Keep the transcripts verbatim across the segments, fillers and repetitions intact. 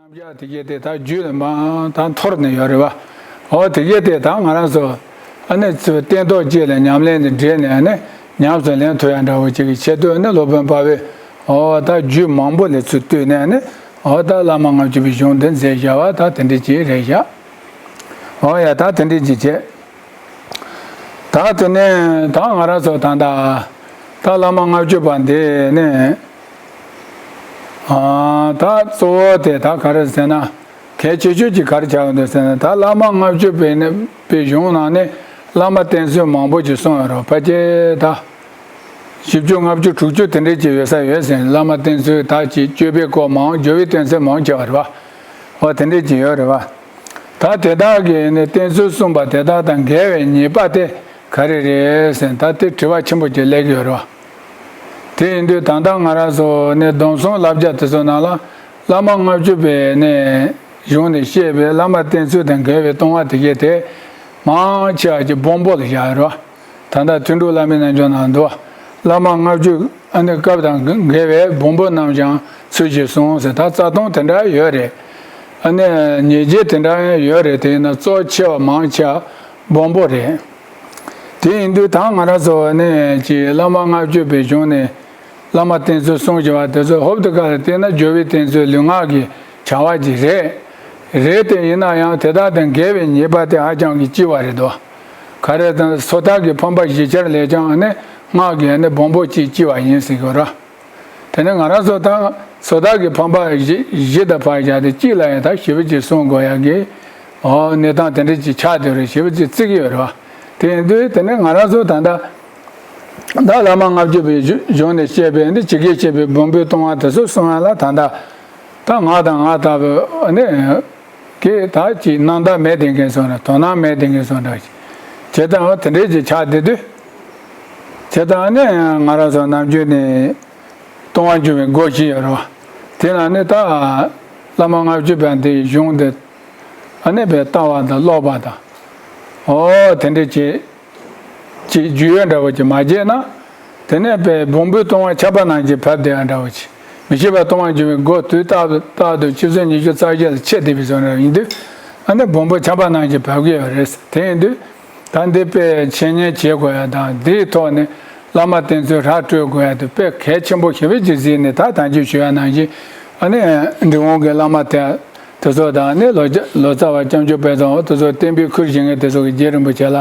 རྣམ་གཞག་དེ་གས་དེ་ད་རྒྱུད་ལ་མར་ད་འཐོར་ནས་ཡོད་རེད་བ། འོ་དེ་གས་དེ་ད་ང་རང་ཚོ་ཨ་ནི་ཚུར་སྟན་ཐོག་ཅིག་ལ་ཉམས་ལེན་དེ་འདྲེས་ནས་ཨ་ནི་ཉམས་སུ་ལེན་ཐུབ་ཡ་འདྲ་བོ་ཅིག་གི་ཆེད་དུ་ཨ་ནི་སློབ་དཔོན་དཔའ་བོས་འོ་ད་རྒྱུད་མང་པོ་ལ་ཚུར་བཏུས་ནས་ཨ་ནི་འོ་ད་བླ་མ་ལྔ་བཅུ་པའི་གཞུང་འདི་མཛད་བཞག་པ་ད་དེ་འདྲ་ཅིག་རེད་བཞག་འོ་ཡ་ད་དེ་འདྲ་ཅིག་བྱས། ད་དེ་ནས་ད་ང་རང་ཚོ་ད་ལྟ་ད་བླ་མ་ལྔ་བཅུ་པ་འདི་ནས་ཨ་ད་གཙོ་བོ་དེ་ད་ག་རེ་ཟེར་ན་གལ་ཆེ་ཤོས་ཀྱི་ག་རེ་ཆགས་ཡོད་འདུག་ཟེར་ན་ད་བླ་མ་ལྔ་བཅུ་པའི་ནས་པའི་གཞུང་ནང་ནས་བླ་མ་བསྟེན་ཚུལ་མང་པོ་ཅིག་གསུངས་ཡོད་རེད་ཕལ་ཆེར་ད་བཞི་བཅུ་ལྔ་བཅུ་དྲུག་ཅུ་དེ་འདྲས་ཅིག་ཡོད་ས་ཡོད་ཟེར་བླ་མ་བསྟེན་ཚུལ་ད་ཅིག་སྤྱོད་པའི་སྐོར་མང་སྦྱོར་བའི་བསྟེན་ཚུལ་མང་ཆེ་བ་རེད་བ། འོ་དེ་འདྲས་ཅིག་ཡོད་རེད་བ། ད་དེ་དག་གི་ནི་བསྟེན་ཚུལ་གསུངས་པ་དེ་དག་དང་འགལ་བའི་ཉེས་པ་དེ་ག་རེ་རེད་ཟེར་ད་དེ་དྲི་བ་ཆེན་པོ་ཅིག་སླེབས་ཀྱི་ཡོད་རེད་བ། དེ་ཡིན་དུས་ད་ལྟ་ང་རང་ཚོ་ནི་སྡོམ་གསུམ་བསླབ་བྱ་དེ་ཚོ་ནང་ལ་བླ་མ་ལྔ་བཅུ་པའི་ནི་གཞུང་ནས་བཤད་པའི་བླ་མ་བསྟེན་ཚུལ་དང་འགལ་བའི་ལྟུང་བ་དེ་གས་དེ་མང་ཆེ་བ་ཅིག་སྦོམ་པོ་ལ་བཞག་ཡོད་རེད་བ། ད་ལྟ་དོན་གྲུབ་བླ་མའི་རྣལ་འབྱོར་ནང་འདུག་བ། བླ་མ་ལྔ་བཅུ་ཨ་ནི་སྐབས་དང་འགལ་བའི་སྦོམ་པོ་རྣམས་ཀྱང་ཚུལ་གྱིས་གསུངས་ཟེར་ད་རྩ་ལྟུང་དེ་འདྲ་ཡོད་རེད། ཨ་ནི་ཉེས་བྱས་དེ་འདྲ་ཡང་ཡོད་རེད་དེ་ཡིན་ན་གཙོ་ཆེ་བ་མང་ཆེ་བ་སྦོམ་པོ་རེད། དེ་ཡིན་དུས་ད་ང་རང་ཚོ་ནི་ཅིག་བླ་མ་ལྔ་བཅུ་པའི་གཞུང་ནས་བླ་མ་བསྟེན་ཚུལ་གསུངས་བཞག་པ་དེ་ཚོ་ཧོབ་ཏེ་ག་ལ་བལྟས་ན་སྦྱོར་བའི་བསྟེན་ཚུལ་ལུས་ངག་གི་བྱ་བ་ཅིག་རེད། རེད་དེ་ཡིན་ན་ཡང་དེ་དག་དང་འགལ་བའི་ཉེས་པ་དེ་ཧ་ཅང་གི་ལྕི་བ་རེད་དོ། ག་རེ་དང་སོ་ཐར་གྱི་ཕམ་པ་བཞི་ཆར་ལས་ཀྱང་ནི་སྔགས་ཀྱི་ནི་སྦོམ་པོ་ཅིག་ལྕི་བ་ཡིན་ཟེར་གྱི་ར། དེ་ནི་ང་རང་ཚོ་དང་སོ་ཐར་གྱི་ཕམ་པ་བཞི་བཞི་དང་ཕར་བཞག་སྟེ་གཅིག་ལ་ཡང་ད་ཞེ་པོ་ཅིག་གསུང་དགོས་ཡ་གི་འོ་གནས་སྟངས་དེ་འདྲ་ཅིག་ཆགས་བསྡད་རེད་ཞེ་པོ་ཅིག་བརྩི་གི་ཡོད་རེད་བ། དེ་ཡིན་དུས་དེ་ནི་ང་རང་ཚོ་ད་ལྟ་ད་བླ་མ་ལྔ་བཅུ་པའི་གཞུང་ནས་བཤད་པའི་འདི་ཇི་སྐད་བཤད་པའི་སྦོམ་པོའི་ལྟུང་བ་དེ་ཚོ་གསུང་ཡ་ལ་ད་ལྟ་ད་ང་དང་ང་ལྟ་བུ་ནི་གི་ད་ཅིག་རྣམ་དག་མེད་དེ་མཁན་སོང་ར་དོ་སྣང་མེད་དེ་མཁན་སོང་ར་བྱེད་སྟངས་དེ་འདྲས་ཅིག་ཆགས་བསྡད་དུས་བྱེད་སྟངས་ནི་ང་རང་ཚོ་ནམ་རྒྱུན་ནས་ལྟུང་བ་འཇུག་པའི་སྒོ་ཞིག་ཡོད་རེད་བ། དེ་ལ་ནི་ད་བླ་མ་ལྔ་བཅུ་པ་འདིའི་གཞུང་འདི་ཨ་ནི་བས་ལྟ་བ་དང་ཀློག་པ་དང་། འོ་དེ་འདྲ་བྱེད་ཅིག་རྒྱུས་ཡོད་འདྲ་བོ་ཅིག་མ་བརྗེད་ན། དེ་ནས་བས་སྦོམ་པོའི་ལྟུང་བ་ཆད་པ་ནང་བཞིན་བབས་བསྡད་ཡ་འདྲ་བོ་ཅིག་མི་ཤེས་པ་ལྟུང་བ་འགྱུར་བའི་སྒོ་དུས་རྟག་ཏུ་རྟག་ཏུ་ཆུ་ཚོད་ཉི་ཤུ་རྩ་བཞི་ལ་ཆད་བསྡད་པའི་བཟོ་འདྲ་ཡིན་དུས་ཨ་ནི་སྦོམ་པོ་ཆད་པ་ནང་བཞིན་བབས་ཀྱི་ཡོད་རེད། དེ་ཡིན་དུས་ད་འདི་དཔེ་འཆད་ཉན་བྱེད་དགོས་ཡ་དང་འདིའི་ཐོག་ནས་བླ་མ་བསྟེན་ཚུལ་ར་སྤྲོད་དགོས་ཡ་དེ་དཔེ་གལ་ཆེན་པོ་ཞེ་པོ་ཅིག་གཟིགས་ནས་ད་ད་གིན་ཞུ་ཡ་ནང་བཞིན་ཨ་ནི་འབྲི་གུང་གི་བླ་མ་དེ། དེ་ཚོ་དང་ནི་ལོ་ལོ་ཙཱ་བ་སྐྱབས་མཆོག་དཔལ་བཟང་དེ་ཚོ་བསྟན་པའི་ཁུར་བཞེས་མཁན་དེ་ཚོ་གི་རྗེ་རིན་པོ་ཆེ་ལ་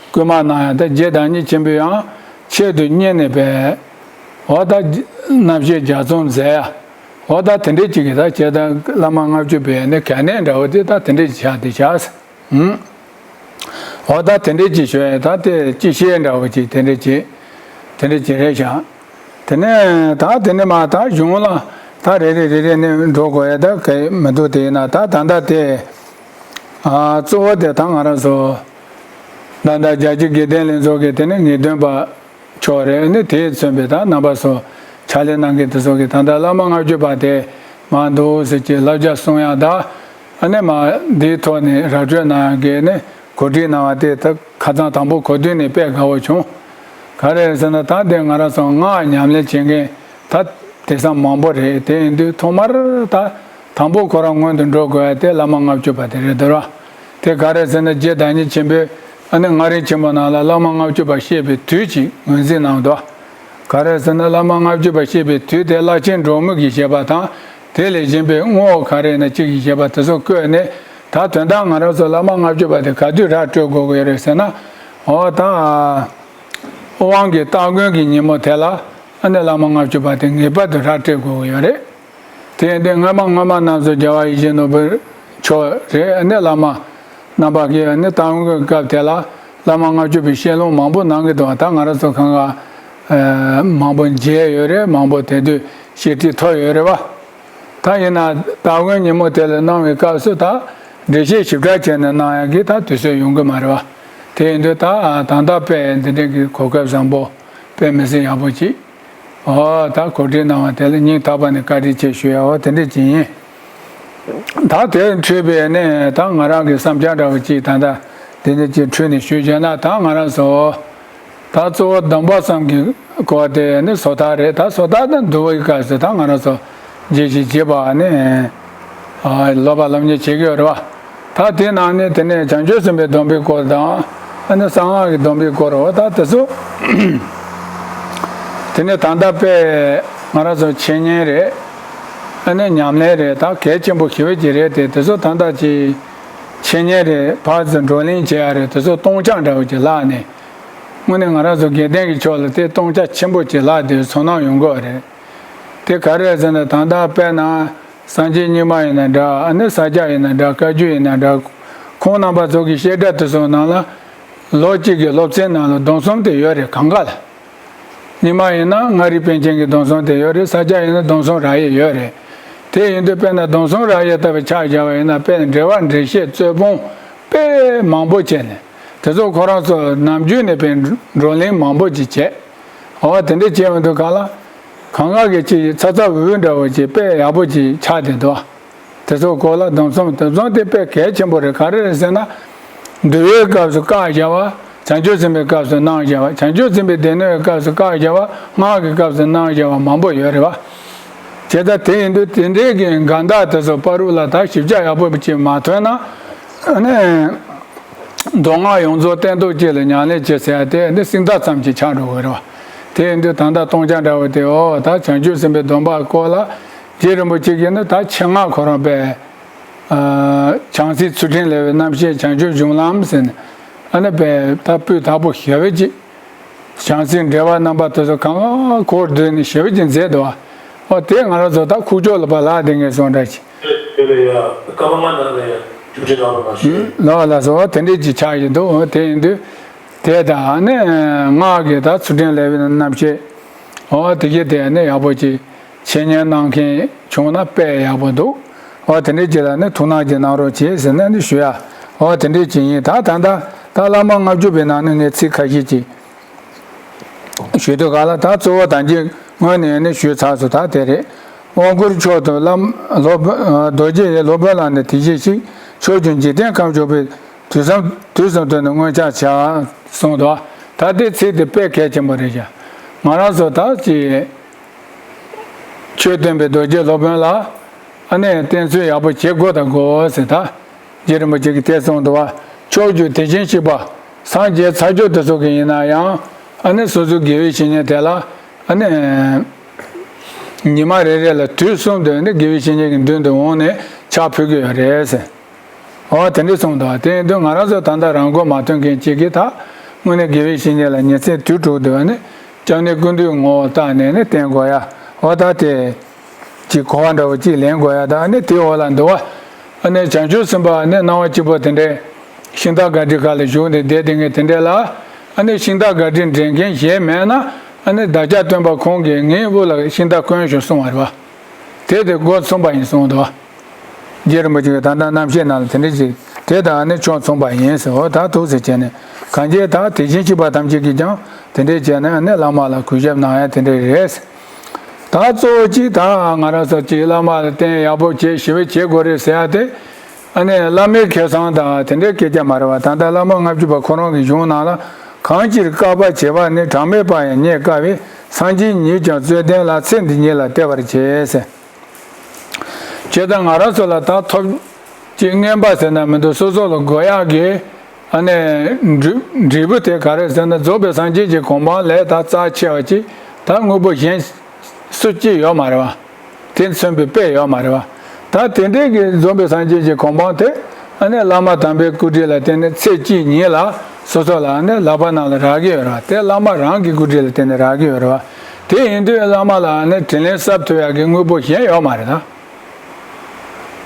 སྐུལ་མ་གནང་ཡ་ད་རྗེ་བདག་ཉིད་ཆེན་པོས་ཡང་ཆེད་དུ་གཉེར་ནས་པས་འོ་ད་རྣམ་བཤད་ལྗགས་རྩོམ་མཛད་ཡ་འོ་ད་དེ་འདྲས་ཅིག་གི་ད་བྱས་ད་བླ་མ་ལྔ་བཅུ་པའི་ནི་གལ་གནད་འདྲ་བོ་དེ་ད་དེ་འདྲས་ཅིག་ཆགས་དེ་ཆགས། འོ་ད་དེ་འདྲས་ཅིག་ཞུ་ཡ་ད་དེ་ཅི་ཤེས་འདྲ་བོ་ཅིག་དེ་འདྲས་ཅིག་དེ་འདྲས་ཅིག་རེད་ཤག་དེ་ནས་ད་དེ་ནས་མ་ད་གཞུང་ལ་ད་རེ་རེ་རེ་རེ་ནས་འགྲོ་དགོས་ཡ་ད་གལ་མི་འདུག་དེ་ཡིན་ན་ད་ད་ལྟ་དེ་ཨ་གཙོ་བོ་དེ་ད་ང་རང་ཚོ་ད་ལྟ་རྒྱལ་སྤྱིའི་དགེ་ལྡན་ལྷན་ཚོགས་ཀྱི་དེ་ནས་ངེས་སྟོན་པ་མཆོག་རེད་ནི་དེས་མཚོན་པའི་ད་རྣམ་པ་ཚོ་ཕྱག་ལས་གནང་མཁན་དེ་ཚོ་གི་ད་ལྟ་བླ་མ་ལྔ་བཅུ་པ་དེ་མ་འདུག་ཟེར་གྱི་བསླབ་བྱ་གསུང་ཡ་ད། ཨ་ནི་མ་འདིའི་ཐོག་ནས་ར་སྤྲོད་གནང་ཡག་གི་ནི་གོ་སྒྲིག་གནང་བ་དེ་ད་ཁ་སང་དང་པོ་གོ་བསྡུར་ནས་དཔེ་དགའ་བོ་བྱུང་། ག་རེ་ཟེར་ན་ད་འདི་ང་རང་ཚོ་སྔགས་ཉམས་ལེན་བྱེད་མཁན་ད་དེང་སང་མང་པོ་རེད། དེ་ཡིན་དུས་ཐོག་མར་ད་དང་པོ་ཁོ་རང་སྔོན་དུ་འགྲོ་དགོས་ཡ་དེ་བླ་མ་ལྔ་བཅུ་པ་དེ་རེད་འདུག་ར། དེ་ག་རེ་ཟེར་ན་རྗེ་བདག་ཉིད་ཆེན་པོས་ཨ་ནི་མངའ་རིས་ཆེན་པོ་ནང་ལ་བླ་མ་ལྔ་བཅུ་པ་བཤད་པའི་དུས་ཅིག་ངོས་འཛིན་གནང་འདུག་ག་རེ་ཟེར་ན་བླ་མ་ལྔ་བཅུ་པ་བཤད་པའི་དུས་དེ་བླ་ཆེན་འབྲོག་མོ་གིས་བཤད་པ་དང་དེ་ལས་གཞན་པའི་དངོས་པོ་ག་རེ་ཡིན་ན་གཅིག་གིས་བཤད་པ་དེ་ཚོ་བཀོད་ནས་ད་དོན་དག་ང་རང་ཚོ་བླ་མ་ལྔ་བཅུ་པ་དེ་ག་དུས་ར་སྤྲོད་དགོས་ཀྱི་ཡོད་རེད་ཟེར་ན། འོ་ད་དབང་གི་སྟ་གོན་གྱི་ཉིན་མོ་དེ་ལ་ཨ་ནི་བླ་མ་ལྔ་བཅུ་པ་དེ་ངེས་པར་དུ་ར་སྤྲད་དགོས་ཀྱི་ཡོད་རེད། དེ་ཡིན་དུས་སྔ་མ་སྔ་མ་རྣམ་གསུམ་རྒྱལ་བ་ཡིད་བཞིན་ནོར་བུ་མཆོག་རེད། ཨ་ནི་བླ་མ་རྣམ་པ་གིས་ཨ་ནི་སྟ་གོན་གྱི་སྐབས་དེ་ལ་བླ་མ་ལྔ་བཅུ་པའི་བཤད་ལུང་མང་པོ་གནང་གི་འདུག་ད་ང་རང་ཚོ་གང་ག་མང་པོ་མཇལ་ཡོད་རེད། མང་པོ་དེ་དུས་བཤད་ཁྲིད་ཐོབ་ཡོད་རེད་བ། ད་ཡིན་ན་སྟ་གོན་ཉིན་མོ་དེ་ལ་གནང་བའི་སྐབས་སུ་ད་འགྲེལ་བཤད་ཞིབ་ཕྲ་བྱས་ནས་གནང་ཡག་གི་ད་དུས་ཚོད་ཡོང་གི་མ་རེད་བ། དེ་ཡིན་དུས་ད་ད་ལྟ་དཔེ་འདི་འདྲ་གི་གོ་སྐབས་བཟང་པོ་དཔེ་མི་སྲིད་ཡག་པོ་ཅིག་ཨོ་ད་གོ་སྒྲིག་གནང་བ་དེ་ལ་སྙིང་ཐག་པ་ནས་བཀའ་དྲིན་ཆེ་ཞུ་ཡ་འོ་དེ་འདྲ་ཅིག་ཡིན། ད་དེར་འཕྲོས་པའི་ནས་ད་ང་རང་གི་བསམ་འཆར་འདྲ་བོ་ཅིག་ད་ལྟ་དེ་འདྲ་ཅིག་འཕྲོས་ནས་ཞུས་བྱས་ན་ད་ང་རང་ཚོ་ད་གཙོ་བོ་སྡོམ་པ་གསུམ་གྱི་སྐོར་དེ་ནི་སོ་ཐར་རེད། ད་སོ་ཐར་དང་འདུལ་བའི་སྐབས་སུ་ད་ང་རང་ཚོ་རྗེས་ཤིག་བྱེད་པ་ནི་ ཨ། སློབ་པ་སློབ་གཉེར་བྱེད་ཀྱི་ཡོད་རེད་བ། ད་དེའི་ནང་ནས་དེ་ནས་བྱང་ཆུབ་སེམས་དཔའི་སྡོམ་པའི་སྐོར་དང་། ཨ་ནི་གསང་སྔགས་ཀྱི་སྡོམ་པའི་སྐོར་འོ་ད་དེ་ཚོ། དེ་ནས་ད་ལྟ་དཔེ་ང་རང་ཚོ་འཆད་ཉན་རེད། ཨ་ནི་ཉམས་ལེན་རེད། ད་གལ་ཆེན་པོ་ཞེ་པོ་ཅིག་རེད་དེ། དེ་ཚོ་ད་ལྟ་ཅིག་འཆད་ཉན་རེད། ཕར་ཚུར་བགྲོ་གླེང་བྱེད་ཡ་རེད། དེ་ཚོ་སྟོང་ཆ་འདྲ་བོ་ཅིག་ལྷག་ནས། དངོས་གནས་ང་རང་ཚོ་དགེ་ལྡན་གྱི་ཕྱོགས་ལ་དེ་སྟོང་ཆ་ཆེན་པོ་ཅིག་ལྷག་དེ་ཚོར་སྣང་ཡོང་གི་ཡོད་རེད། དེ་ག་རེ་རེད་ཟེར་ན། ད་ལྟ་དཔེར་ན་སངས་རྒྱས་རྙིང་མ་ཡིན་ན་འདྲ། ཨ་ནི་ས་སྐྱ་ཡིན་ན་འདྲ། བཀའ་བརྒྱུད་ཡིན་ན་འདྲ། ཁོང་རྣམ་པ་ཚོ་གི་བཤད་གྲྭ་དེ་ཚོ་ནང་ལ་ལོ་གཅིག་གི་སློབ་ཚན་ནང་ལ་སྡོམ་གསུམ་དེ་ཡོད་རེད། གང་ག་ལ། རྙིང་མ་ཡིན་ན་མངའ་རིས་པཎ་ཆེན་གྱི་སྡོམ་གསུམ་དེ་ཡོད་རེད། ས་སྐྱ་ཡིན་ན་སྡོམ་གསུམ་རག་ཡས་ཡོད་རེད། དེ་ཡིན་དུས་དཔེར་ན་སྡོམ་གསུམ་རག་ཡས་ལྟ་བུ་ཆ་བཞག་པ་ཡིན་ན། དཔེར་ན་འགྲེལ་པ་འགྲེལ་བཤད་རྩོད་སྤོང་དཔེ་མང་པོ་བྱས་ནས། དེ་ཚོ་ཁོ་རང་ཚོ་ནམ་རྒྱུན་ནས་དཔེ་བགྲོ་གླེང་མང་པོ་ཅིག་བྱས། འོ་དེ་འདྲ་བྱས་ཡོང་དུས་གང་ལ། གང་ག་གི་ཅིག་ཚ་ཚ་འུར་འུར་འདྲ་བོ་ཅིག་དཔེ་ཡག་པོ་ཅིག་ཆགས་བསྡད་འདུག་དེ་ཚོ་སྐོར་ལ་སྡོམ་གསུམ། སྡོམ་གསུམ་དེ་དཔེ་གལ་ཆེན་པོ་རེད། ག་རེ་རེད་ཟེར་ན། འདུལ་བའི་སྐབས་སུ་བཀག་བཞག་པ། བྱང་ཆུབ་སེམས་དཔའི་སྐབས་སུ་གནང་བཞག་པ། བྱང་ཆུབ་སེམས་དཔའི་སྡེ་སྣོད་ཀྱི་སྐབས་སུ་བཀག་བཞག་པ། སྔགས་ཀྱི་སྐབས་སུ་གནང་བཞག་པ་མང་པོ་ཡོད་རེད་བ། བྱས་ཙང་དེ་ཡིན་དུས་དེ་འདྲའི་གི་འགལ་ཟླ་དེ་ཚོ་བར་དུ་ལ་ད་ཞིབ་ཆ་ཡག་པོ་ཅིག་མ་ཐོན་ན། ཨ་ནི། མདོ་སྔགས་ཡོངས་རྫོགས་སྟན་ཐོག་གཅིག་ལ་ཉམས་ལེན་བྱེད་ཟེར་ཡ་དེ་འདི་གསེར་རྟ་ཙམ་ཅིག་ཆགས་འགྲོ་གི་རེད་བ། དེ་ཡིན་དུས་ད་ལྟ་སྟོང་ཆ་འདྲ་བོ་དེ། འོ་ད་བྱང་ཆུབ་སེམས་དཔའི་སྡོམ་པ་སྐོར་ལ་རྗེ་རིན་པོ་ཆེ་གིས་ནི་ད་ཆེད་མངགས་ཁོ་རང་པས། ཨ། བྱང་སེམས་ཚུལ་ཁྲིམས་ལེའུའི་རྣམ་བཤད་བྱང་ཆུབ་གཞུང་ལམ་ཟེར་ནས། ཨ་ནི་པས་ད་སྤུས་དག་པོ་ཞེ་པོ་ཅིག་བྱང་སེམས་འགྲེལ་པ་རྣམ་པ་དེ་ཚོ་གང་ག་གོ་བསྡུས་ནས་ཞེ་པོ་ཅིག་མཛད་འདུག་བ། འོ་དེ་ང་རང་ཚོ་ད་ཁུག་ཀྱོག་ལ་ཕར་ལབ་བསྡད་མཁན་སོང་འདྲ་ཅིག་དེ་ལ་ཡ་སྐར་མ་ལྔ་ནང་ལ་ཡ་རྒྱུགས་སྤྲོད་གནང་རོགས་གནང་ཞུ། ལགས་ལགས་སོ། དེ་འདྲས་ཅིག་ཆགས་ཀྱི་འདུག་འོ་དེ་ཡིན་དུས་དེ་དང་ནི་སྔགས་ཀྱི་ད་ཚུལ་ཁྲིམས་ལེའུའི་རྣམ་བཤད། འོ་དེ་གྱི་དེ་ནི་ཡག་པོ་ཅིག་འཆད་ཉན་གནང་མཁན་བྱུང་ན་དཔེ་ཡག་པོ་འདུག་འོ་དེ་འདྲས་ཅིག་ལ་ནི་ཐུགས་སྣང་ཅིག་གནང་རོགས་བྱེད་ཟེར་ནས་ནི་ཞུ་ཡ། འོ་དེ་འདྲས་ཅིག་ཡིན། ད་ད་ལྟ་ད་བླ་མ་ལྔ་བཅུ་པའི་ནང་ནས་ངས་ཚིག་ཁ་ཤས་ཅིག་ཞུ་དུས་ག་ལ། ད་གཙོ་བོ་ད་གིན་སྔོན་ནས་ནི་ཞུས་ཚར་སོང་། ད་དེ་རེད། དབང་བསྐུར་མཆོག་ཏུ་བླ་མ་སློབ་དཔོན་རྡོ་རྗེ་ཡི་སློབ་དཔོན་ལ་ནི་དེ་བཞིན་གཤེགས། ཕྱོགས་བཅུའི་འཇིག་རྟེན་ཁམས་སྐྱོང་བའི། དུས་གསུམ་དུས་གསུམ་དུ་ནི་མངོན་ཕྱག་བྱ། གསུངས་འདུག་ད་དེ་ཚིག་དེ་དཔེ་གལ་ཆེན་པོ་རེད་ཤག་ང་རང་ཚོ་ད་ཅིག་ཆོས་སྟོན་པའི་རྡོ་རྗེ་སློབ་དཔོན་ལ་ཨ་ནི་བསྟེན་ཚུལ་ཡག་པོ་བྱེད་དགོས་དང་དགོས་ཟེར། ད་རྗེ་རིན་པོ་ཆེ་གིས་དེ་གསུངས་འདུག་བ། ཕྱོགས་བཅུའི་དེ་བཞིན་གཤེགས་པ། སངས་རྒྱས་ཚར་གཅོད་དེ་ཚོ་གི་ཡིན་ན་ཡང་། ཨ་ནི་སོ་སོའི་དགེ་བའི་བཤེས་གཉེན་དེ་ལ་ཨ་ནི་ཉི་མ་རེ་རེ་ལ་དུས་གསུམ་དུ་ཨ་ནི་དགེ་བའི་བཤེས་གཉེན་གྱི་མདུན་དུ་འོངས་ནས་ཕྱག་ཕུལ་གྱི་ཡོད་རེད་ཟེར། འོ་དེ་འདྲ་གསུངས་འདུག་དེ་ཡིན་དུས་ང་རང་ཚོ་ད་ལྟ་རང་མགོ་མ་ཐོན་མཁན་གཅིག་གིས་ད་དངོས་གནས་དགེ་བའི་བཤེས་གཉེན་ལ་ཉིན་མཚན་དུས་དྲུག་ཏུ་ནི་སྐྱབས་གནས་ཀུན་འདུས་ངོ་བོ་བཏགས་ནས་ནི་བསྟེན་དགོས་ཡ། འོ་ད་དེ་ཅིག་གོ་བ་འདྲ་བོ་ཅིག་ལེན་དགོས་ཡ། ད་ནི་དེའི་འོག་ལ་འདུལ་བ། ཨ་ནི་བྱང་ཆུབ་སེམས་དཔའ་ནི་སྣང་བ་སྐྱིད་པོ་དེ་འདྲའི་ཤིང་རྟ་ག་དྲི་ཁ་ལ་བཞུགས་ནས་བསྡད་དེ་ངས་དེ་འདྲ་ལ། ཨ་ནི་ཤིང་རྟ་ག་དྲི་འདྲེན་མཁན་གཞན་མེད་ན། ཨ་ནི་བདག་ཅག་སྟོན་པ་ཁོང་གིས་ངའི་དབུ་ལ་ཤིང་རྟ་བསྐོན་ཤོག་གསུངས་པ་རེད་བ། དེ་དེ་མགོ་མཚུངས་པ་ཡིན་གསུངས་འདུག་རྗེ་རིན་པོ་ཆེ་གིས་ད་ལྟ་རྣམ་བཤད་ནང་ལ་དེ་འདྲ་ཞིག་དེ་དང་ནི་ཕྱོགས་མཚུངས་པ་ཡིན་ཟེར། འོ་ད་འདུག་ཟེར་བྱས་ནས། གང་ཅི་ད་དེ་བཞིན་གཤེགས་པ་ཐམས་ཅད་ཀྱིས་ཀྱང་དེ་འདྲ་བྱས་ནས་ནི་བླ་མ་ལ་གུས་ཞབས་གནང་ཡ་དེ་འདྲ་རེད། ད་གཙོ་བོ་གཅིག་ད་ང་རང་ཚོ་གཅིག་བླ་མ་ལ་བསྟེན་ཡག་པོ་བྱེད་ཞི་བའི་བྱེད་དགོས་རེད་ཟེར་ཡ་དེ། ཨ་ནི་བླ་མའི་ཁེ་བཟང་དང་དེ་འདྲའི་སྐད་ཆ་མ་རེད་བ། ད་ལྟ་བླ་མ་ལྔ་བཅུ་པ་ཁོ་རང་གི་གཞུང་ནང་ལ། གང་ཕྱིར་བཀག་པ་བྱེད་པ་ནི། གྲངས་མེད་པ་ཡང་རྙེད་དཀའ་བས། སངས་རྒྱས་ཉིད་ཀྱང་རྩོད་ལྡན་ལ། ཚེ་འདི་ཉིད་ལ་གཏད་པར་བྱེད་ཟེར། བྱས་ཙང་ང་རང་ཚོ་ལ་ད་ཐོབ་ཅིག་རྔན་པ་ཟེར་ན་མི་འདུག་སོ་སོ་ལ་དགོས་ཡག་གི་ཨ་ནི་འབྲས་འབྲས་བུ་དེ་ག་རེ་ཟེར་ན། རྫོགས་པའི་སངས་རྒྱས་ཀྱི་གོ་འཕང་ལས་ད་རྩ་ཆེ་བ་ཅིག་ད་དངོས་པོ་གཞན་སུ་གཅིག་ཡོད་མ་རེད་བ། དེ་མཚོན་པའི་དཔེ་ཡོད་མ་རེད་བ། ད་དེ་འདྲའི་གི་རྫོགས་པའི་སངས་རྒྱས་ཀྱི་གོ་འཕང་དེ་ཨ་ནི་བླ་མ་དམ་པའི་སྐུ་དྲིན་ལ་བརྟེན་ནས་ཚེ་གཅིག་ཉིད་ལ་སོ་སོ་ལ་ཨ་ནི་ལག་པ་ནང་ལ་རག་གི་ཡོད་རེད་བ། དེ་བླ་མ་རང་གི་སྐུ་དྲིན་ལ་བརྟེན་ནས་རག་གི་ཡོད་རེད་བ། དེ་ཡིན་དུས་བླ་མ་ལ་ཨ་ནི་དྲིན་ལན་གསབ་ཐུབ་ཡག་གི་དངོས་པོ་གཞན་ཡོད་མ་རེད་ད།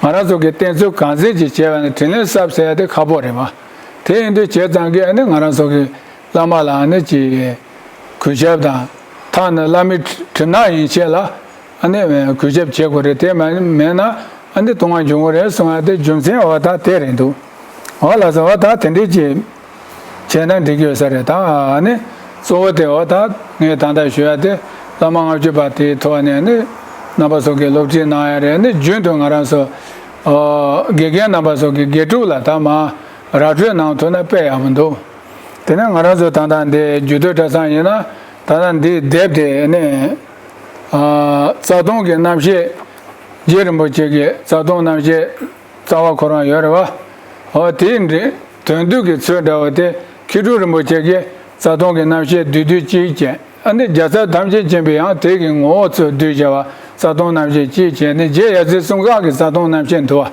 ང་རང་ཚོ་གིས་བསྟེན་ཚུལ་གང་འཛིན་ཅིག་བྱས་པ་ན་དྲིན་ལན་གསབ་ཟེར་ཡ་དེ་ཁག་པོ་རེད་བ། དེ་ཡིན་དུས་བྱས་ཙང་གི་ཨ་ནི་ང་རང་ཚོ་གིས་བླ་མ་ལ་ཨ་ནི་ཅིག་གུས་ཞབས་དང་། ཐ་ན་བླ་མའི་གྲིབ་ནག་ཡན་ཆད་ལ་ཨ་ནི་གུས་ཞབས་བྱེད་དགོས་རེད། དེ་མ་མེད་ན་ཨ་ནི་ལྟུང་བ་འབྱུང་གི་རེད་གསུང་ཡ་དེ་རྒྱུ་མཚན་འོ་ད་དེ་རེད་འདུག་འོ་ལགས་སོ། འོ་ད་དེ་འདྲས་ཅིག་བྱས་ན་འགྲིག་གི་ཡོད་ས་རེད། ད་ཨ་ནི་གཙོ་བོ་དེ་འོ་ད་ངས་ད་ལྟ་ཞུ་ཡ་དེ་བླ་མ་ལྔ་བཅུ་པ་དེའི་ཐོག་ནས་ནི་རྣམ་པ་ཚོ་གིས་སློབ་ཁྲིད་གནང་ཡ་རེད། ནི་རྒྱུན་དུ་ང་རང་ཚོ་ཨོ་དགེ་རྒན་རྣམ་པ་ཚོ་གིས་དགེ་ཕྲུག་ལ་ད་མར་ར་སྤྲོད་གནང་ཐུབ་ན་དཔེ་ཡག་པོ་འདུག་དེ་ནས་ང་རང་ཚོ་ད་ལྟ་འདི་རྒྱུད་སྟོད་གྲྭ་ཚང་ཡིན་ན་ད་ལྟ་འདིའི་དེབ་དེ་ནི་ཨ་རྩ་ལྟུང་གི་རྣམ་བཤད་ རྗེ་རིན་པོ་ཆེ་གི་རྩ་ལྟུང་རྣམ་བཤད་རྩ་བ་ཁོ་རང་ཡོད་རེད་བ། འོ་དེའི་འདྲ་དོན་བསྡུ་གི་ཚུལ་འདྲ་བ་དེ་མཁས་གྲུབ་རིན་པོ་ཆེ་གི་རྩ་ལྟུང་གི་རྣམ་བཤད་བསྡུས་བསྡུས་གཅིག་བྱས། ཨ་ནི་རྒྱལ་ཚབ་ཐམས་ཅད་མཁྱེན་པའི་ཡང་དེ་གི་ངོ་བོ་ཚུལ་བསྡུས་བྱས་པ་རྩ་ལྟུང་རྣམ་བཤད་གཅིག་བྱས་ནས། རྗེ་ཡབ་སྲས་གསུམ་ཀ་གི་རྩ་ལྟུང་རྣམ་བཤད་འདུག་བ།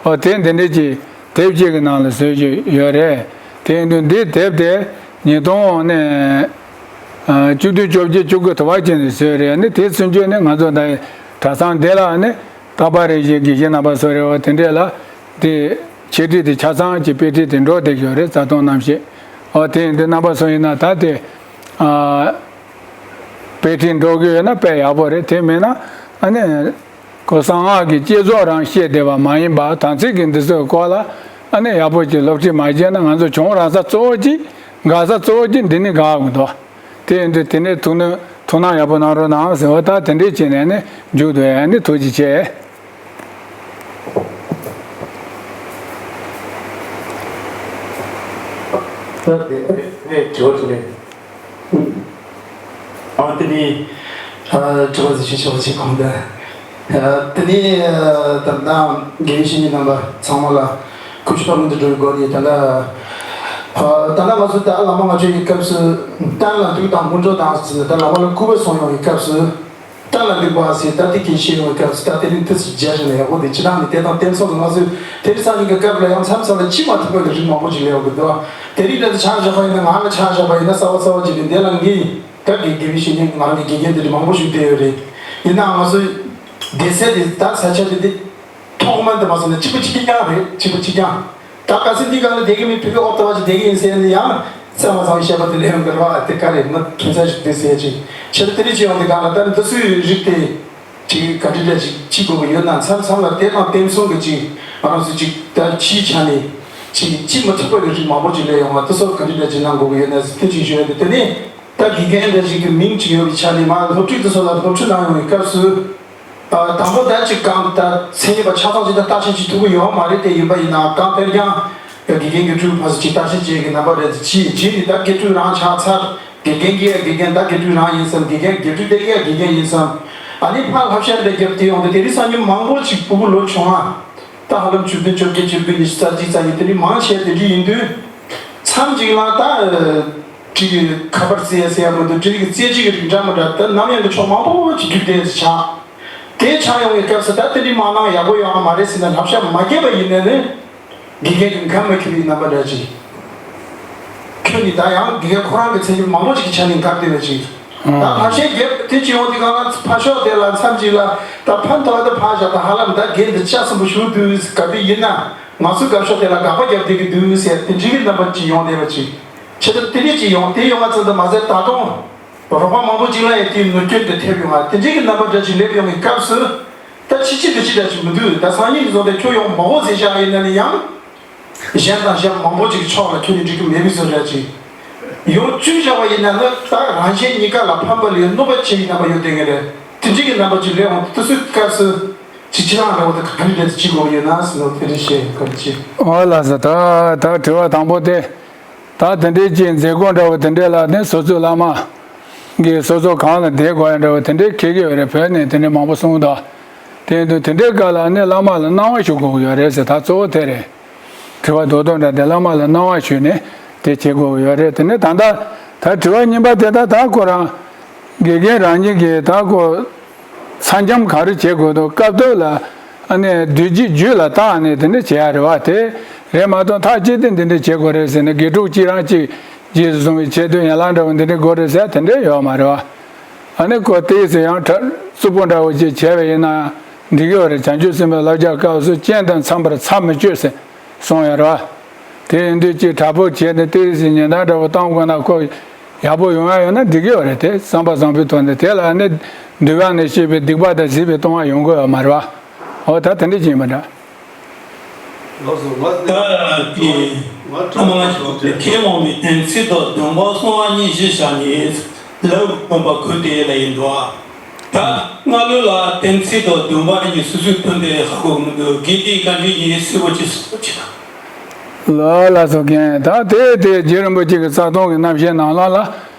འོ་དེ་འདི་འདྲ་གྱི་དེབ་གཅིག་གི་ནང་ལ་བཟོས་ཡོད་རེད། དེ་ཡིན་དུས་འདི་དེབ་དེ་ཉིས་སྟོང་ནས་ཨ་བཅུ་བདུན་བཅོ་བརྒྱད་བཅུ་དགུ་དུ་བ་ཅན་དུ་བཟོས་རེད། ནི་དེ་ཚུན་ཆད་ནི་ང་ཚོ་ད་གྲྭ་ཚང་འདི་ལ་ནི་རྟག་པར་རེ་བཞིན་དགེ་བཤེས་རྣམ་པ་ཚོ་རེ་བ་དེ་འདྲས་ལ་དེ་འཆད་ཁྲིད་དེ་ཆ་ཚང་གི་དཔེ་ཁྲིད་དེ་འགྲོ་བསྡད་ཡོད་རེད། རྩ་ལྟུང་རྣམ་བཤད། ཨོ་དེ་ཡིན་དུས་རྣམ་པ་ཚོ་ཡིན་ན་ད་དེ་ཨ་དཔེ་ཁྲིད་འགྲོ་གི་ཡོད་ན་དཔེ་ཡག་པོ་རེད། དེ་མིན་ན་ཨ་ནི། ཁོ་གསང་སྔགས་ཀྱི་བསྐྱེད་རྫོགས་རང་བཤད་བསྡད་པ་མ་ཡིན་པ། དམ་ཚིག་གི་འདི་ཚོའི་སྐོར་ལ་ཨ་ནི་ཡག་པོ་ཅིག་སློབ་ཁྲིད་མ་བྱས་ན་ང་ཚོ་བྱུང་རག་ས་གཙོ་བོ་གཅིག་དགའ་ས་གཙོ་བོ་གཅིག་འདི་ནི་དགའ་འོང་གི་འདུག་དེ་ཡིན་དུས་དེ་ནས་ཐུགས་སྣང་ཐུགས་སྣང་ཡག་པོ་གནང་རོགས་གནང་ཟེར་བ། ད་དེ་འདྲས་བྱས་ནས་ནི་མཇུག་ཏུ་ཡང་ནི་ཐུགས་རྗེ་ཆེ། ད་དེ་ནས་དྲི་བ་དྲི་ནས། ཨ་དེ་ནི་ཨ་དྲི་བ་ཞིག་ཞུ་ཆོག་ཅིག་གོང་དུ། ཨ་དེ་ནི་ཨ་ད་ལྟ་དགེ་བའི་བཤེས་གཉེན་རྣམ་པ་ཚང་མ་ལ་གུས་ཕྱག་སྔོན་དུ་འགྲོ་བའི་སྒོ་ནས། ད་ལྟ་ཨ་ད་ལྟ་ང་ཚོ་ད་བླ་མ་ལྔ་མཆོད་ཀྱི་སྐབས་སུ་གཏན་ལ་འདུག་དང་སྔོན་འགྲོ་དང་ཟེར་ནས། ད་བླ་མ་ལ་སྐུར་བ་སོང་ཡོང་བའི་སྐབས་སུ། གཏན་ལ་འདུག་པ་ཟེར་ད་དེ་གི་ཤེས་ཡོང་བའི་སྐབས་སུ། ད་དེ་རིང་ཏོག་ཙམ་རྒྱས་བཞག་ན་ཡག་པོ་འདུག་སྤྱིར་བཏང་ནི་དེ་དང་དེ་མཚུངས་ལ་ང་ཚོས་དེ་རིང་སང་ཉིན་གྱི་སྐབས་ལ་ཡང་མཚམས་མཚམས་ལ་ཅི་མ་ཐུབ་པ་གི་རིགས་མང་པོ་ཅིག་སླེབས་ཡོང་གི་འདུག་དེ་རིང་ལ་ཆ་བཞག་པ་ཡིན་ན། ང་ལ་ཆ་བཞག་པ་ཡིན་ན་གསར་པ་གསར་པ་ཅིག་རེད། འདི་ལ་ངས་ད་གི་དགེ་བའི་བཤེས་གཉེན་ང་རང་གི་དགེ་རྒན་དེ་འདྲ་མང་པོ་ཞིག་བསྡད་ཡོད་རེད། ཡིན་ནའང་ང་ཚོའི་སྡེ་ཚན་དེ་ད་ས་ཆ་དེ་འདི་ཐོག་མ་འདི་མ་སོང་ན་གཅིག་པ་གཅིག་རྐྱང་རེད། གཅིག་པ་གཅིག་རྐྱང་། ད་གལ་སྲིད་འདི་ག་ལ་བསྡད་ཀྱི་མེད། ཕ་གི་ཨོ་ཏོ་བ་ཅིག་བསྡད་ཀྱི་ཡིན་ཟེར་ནས་ཡང་རྩ་མ་ཚང་བའི་བཤད་པ་དེ་ལས་ཡོང་གི་རེད་བ། དེ་ག་རེད་མི་ཁྱད་མཚར་ཞིག་འདུག་ཟེར་ཅིག་བྱས་ཏེ། དེ་རིང་ཅིག་ཡོང་དུས་གང་ལ་ད་འདི་ཚོའི་རིགས་དེ་ཅིག་ག་འདྲ་འདྲ་ཅིག་ཅིག་དགོས་ཀྱི་ཡོད་ན། མཚམས་མཚམས་ལ་དེ་དང་དེ་མཚུངས་ཀྱི་ཅིག་ང་རང་ཚོ་ཅིག་ད་ཕྱིའི་ཆ་ནས་ཅིག་ཅིག་མི་ཐུབ་པ་གི་རིགས་མང་པོ་ཅིག་སླེབས་ཡོང་བ། དེ་ཚོ་ག་འདྲ་འདྲ་ཅིག་གནང་དགོས་ཀྱི་ཡོད་ན་ཟེར་དེ་ཅིག་ཞུ་ཡ་འདུག་དེ་ནས་ད་དགེ་རྒན་འདྲ་ཅིག་གི་མིང་ཅིག་ཡོད་པའི་ཆ་ནས་མར་སློབ་ཁྲིད་དེ་ཚོ་ལ་སློབ་ཁྲིད་གནང་ཡོང་བའི་སྐབས་སུ། ཨ་དང་པོ་ད་ཅིག་གང་ད་མཚན་ཉིད་པ་ཆ་ཚང་ཅིག་ད་བརྟག་དཔྱད་བྱེད་ཐུབ་ཀྱི་ཡོད་མ་རེད། དེ་ཡིན་པ་ཡིན་ན་གང་ལྟར་ཀྱང་དགེ་རྒན་དགེ་ཕྲུག་ཕར་ཚུར་ཅིག་བརྟག་དཔྱད་བྱེད་ཀྱི་རྣམ་པ་རེད། ཅིག་རྗེས་ནས་ད་དགེ་ཕྲུག་རང་ཆགས་ཚར། དགེ་རྒན་གྱིས་དགེ་རྒན་ད་དགེ་ཕྲུག་རང་ཡིན་བསམ། དགེ་རྒན་དགེ་ཕྲུག་དེ་གས་དགེ་རྒན་ཡིན་བསམ། ཨ་ནི་ཕར་བསླབ་བྱ་འདྲ་རྒྱབ་དེ་ཡོང་དུས་དེ་རིང་སང་ཉིན་མང་པོ་ཅིག་ཕྲུ་གུ་ལོ་ཆུང་བ། ད་ཧ་ལམ་བཅུ་བདུན་བཅོ་བརྒྱད་བཅུ་དགུ་ཉི་ཤུ་རྩ་གཅིག་རྩ་གཉིས་དེ་འདྲའི་མང་ཆེ་དེ་འདྲའི་ཡིན་དུས། མཚམས་ཅིག་ལ་ད་ཨ་ཁྲིད་ཀྱི་ཁ་པར་རྩེ་ཡ་ཟེར་ཡ་མི་འདུག་ཁྲིད་ཀྱི་རྩེ་གཅིག་གི་རིགས་འདྲ་མི་འདྲ་ད་ནམ་ཡང་གི་ཕྱོགས་མང་པོ་ཅིག་བརྒྱུད་དེ་ཆགས། དེ་ཆགས་ཡོང་བའི་སྐབས་སུ་ད་དེ་འདྲའི་མ་གནང་ཡག་པོ་ཡོང་བ་མ་རེད་ཟེར་ན། བསླབ་བྱ་མ་བརྒྱབ་པ་ཡིན་ནའི་ནི་དགེ་རྒན་གྱི་འགན་མ་འཁྱེར་བའི་རྣམ་པ་འདྲ་ཅིག་ཁྱོད་ནི་ད་ཡང་དགེ་རྒན་ཁོ་རང་གི་མཚན་ཉིད་མང་པོ་ཅིག་གི་ཆ་ནས་འགལ་བསྡད་པ་ཅིག་ད་ཕར་ཤད་རྒྱབ་དེ་ཅི་ཡོང་དུས་གང་ལ་ཕར་ཕྱོགས་དེ་ལ་མཚམས་ཅིག་ལ་ད་ཕན་ཐོགས་དེ་ཕར་བཞག་ད་ཧ་ལམ་ད་རྒན་འདི་ལྕགས་སྲིན་པོ་ཞུགས་དུས་ག་དུས་ཡིན་ན་ང་ཚོའི་དགའ་ཕྱོགས་དེ་ལ་དགག་པ་རྒྱབ་བསྡད་ཀྱི་འདུག་ཟེར་དེ་འདྲའི་གི་རྣམ་པ་ཅིག་ཡོང་བསྡད་པ་ཅིག་བྱས་ཙང་དེ་འདྲ་ཅིག་ཡོང་དེ་ཡོང་བ་ཙམ་དུ་མ་ཟད། ད་དུང་རོགས་པ་མང་པོ་ཅིག་ལ་ཡང་དེའི་གནོད་སྐྱོན་དེ་ཐེབས་ཡོང་བ་དེ་འདྲའི་གི་རྣམ་པ་འདྲ་ཅིག་སླེབས་ཡོང་བའི་སྐབས་སུ། ད་ཕྱི་ཕྱི་དུ་ཅི་འདྲ་ཅིག་མི་འདུག་ད་སང་ཉིན་བཟོ་དེ་ཁྱོད་ཡོང་མ་འོ་ཟེར་བཞག་ཡིན་ན་ནི་ཡང་། གཞན་དང་གཞན་མང་པོ་ཅིག་གི་ཕྱོགས་ལ་ཁྱོད་ནི་འགྲིག་གི་མེད་པའི་བཟོ་འདྲ་ཅིག་ཡོང་བཅུག་བཞག་པ་ཡིན་ན་ནི་ད་རང་གཞན་གཉིས་ཀ་ལ་ཕན་པ་ལས་གནོད་པ་ཆེ་བའི་རྣམ་པ་ཡོད་དེ་ངེས་རེད། དེ་འདྲའི་གི་རྣམ་པ་ཅིག་སླེབས་འོང་དུས་ཚོད་སྐབས་སུ་ཅིག་ཅི་རང་འདྲ་བོ་དེ་ག་འདྲ་འདྲ་དེ་ཅིག་དགོས་ཡོད་ན་ཟེར་ནོ་དེ་འདྲ་བཤད་ཡོད་ག་རེ་ཅིག་ཨོ་ལགས་སོ། ད་ད་དྲི་བ་དང་པོ་དེ། ད་དེ་འདྲའི་ཅིག་མཛད་སྒོ་འདྲ་བོ་དེ་འདྲའི་ལ་ནི་སོ་སོའི་བླ་མ་གིས་སོ་སོ་གང་ལ་བསྡད་དགོས་ཡ་འདྲ་བོ་དེ་འདྲའི་ཁེལ་གི་ཡོད་རེད། བོད་ནས་དེ་འདྲའི་མང་པོ་གསུངས་འདུག་དེ་ཡིན་དུས་དེ་འདྲའི་སྐབས་ལ་ནི་བླ་མ་ལ་གནང་བ་ཞུ་དགོས་ཀྱི་ཡོད་རེད་ཟེར། ད་གཙོ་བོ་དེ་རེད། དྲི་བ་རྡོག་རྡོག་འདྲ་དེ་བླ་མ་ལ་གནང་བ་ཞུས་ནས་དེ་བྱེད་དགོས་ཀྱི་ཡོད་རེད། དེ་ནས་ད་ལྟ་ད་དྲི་བ་གཉིས་པ་དེ་ད་ད་ཁོ་རང་དགེ་རྒན་རང་ཉིད་ཀྱིས་ད་ཁོ། ཚ་འཇམ་ག་རེ་བྱེད་དགོས་འདུག་སྐབས་ཐོག་ལ་ཨ་ནི་བདུད་རྩི་རྒྱུད་ལ་བཏགས་ནས་དེ་འདྲ་བྱེད་ཡ་རེད་བ། དེ་རེད་མ་གཏོགས་ཐག་བཅད་དེ་འདི་འདྲ་བྱེད་དགོས་རེད་ཟེར་ནས་དགེ་ཕྲུག་གཅིག་རང་གཅིག་རྗེས་སུ་བཟུང་བའི་ཆེད་དོན་ཡན་ལག་འདྲ་བོ་འདི་འདྲ་དགོས་རེད་ཟེར་དེ་འདྲ་ཡོད་མ་རེད་བ། ཨ་ནི་ཁོ་དེའི་ཚེ་ཡང་གྲ་རྩུབ་པོ་འདྲ་བོ་ཅིག་བྱས་པ་ཡིན་ན་འགྲིག་གི་ཡོད་རེད། བྱང་ཆུབ་སེམས་དཔའི་བསླབ་བྱ་སྐབས་སུ་རྐྱེན་དང་འཚམས་པར་ཚར་མི་གཅོད་ཟེར་གསུངས་ཡོད་རེད་བ། དེ་ཡིན་དུས་ཅིག་དྲག་པོ་བྱས་ནས་དེའི་ཚེ་ཉེན་བརྡ་འདྲ་བོ་བཏང་དགོས་ན་ཁོ། ཡག་པོ་ཡོང་ཡ་ཡོད་ན་འགྲིག་གི་ཡོད་རེད། དེ་བསམ་པ་བཟང་པོའི་ཐོག་ནས་དེ་ལ་ནི་འདུལ་བ་ནས་བཤད་པའི་སྡིག་པ་དང་གཟིགས་པའི་ལྟུང་བ་ཡོང་གི་ཡོད་མ་རེད་བ། འོ་ད་དེ་འདྲ་ཅིག་ཡིན་པ་འདྲ། ལགས་སོ། ང་ད་དེ་ང་ཨ་མ་ལ་ཞོག་དེ་ཁས་བླངས་པའི་དམ་ཚིག་དང་སྡོམ་པ་གསང་བ་གཉིས་གཞི་བཞག་ནས་ལེའུ་བསྐོར་བ་གོ་དེ་ལ་ཡིན་འགྲོ་ཨ། ད་སྔ་ལོ་ལ་དམ་ཚིག་དང་སྡོམ་པ་གཉིས་སོ་སོའི་དོན་དེ་ཧ་གོ་གི་མི་འདུག་དགེ་དེའི་བཀའ་འདྲི་ཡིན་གསལ་པོ་ཅིག་གསུང་རོགས་གྱིས་དང་། ལ་ལ་སོ་མཁན་ད་དེ་དེ་རྗེ་རིན་པོ་ཆེ་གི་རྩ་ལྟུང་གི་རྣམ་བཤད་ནང་ལོགས་ལ་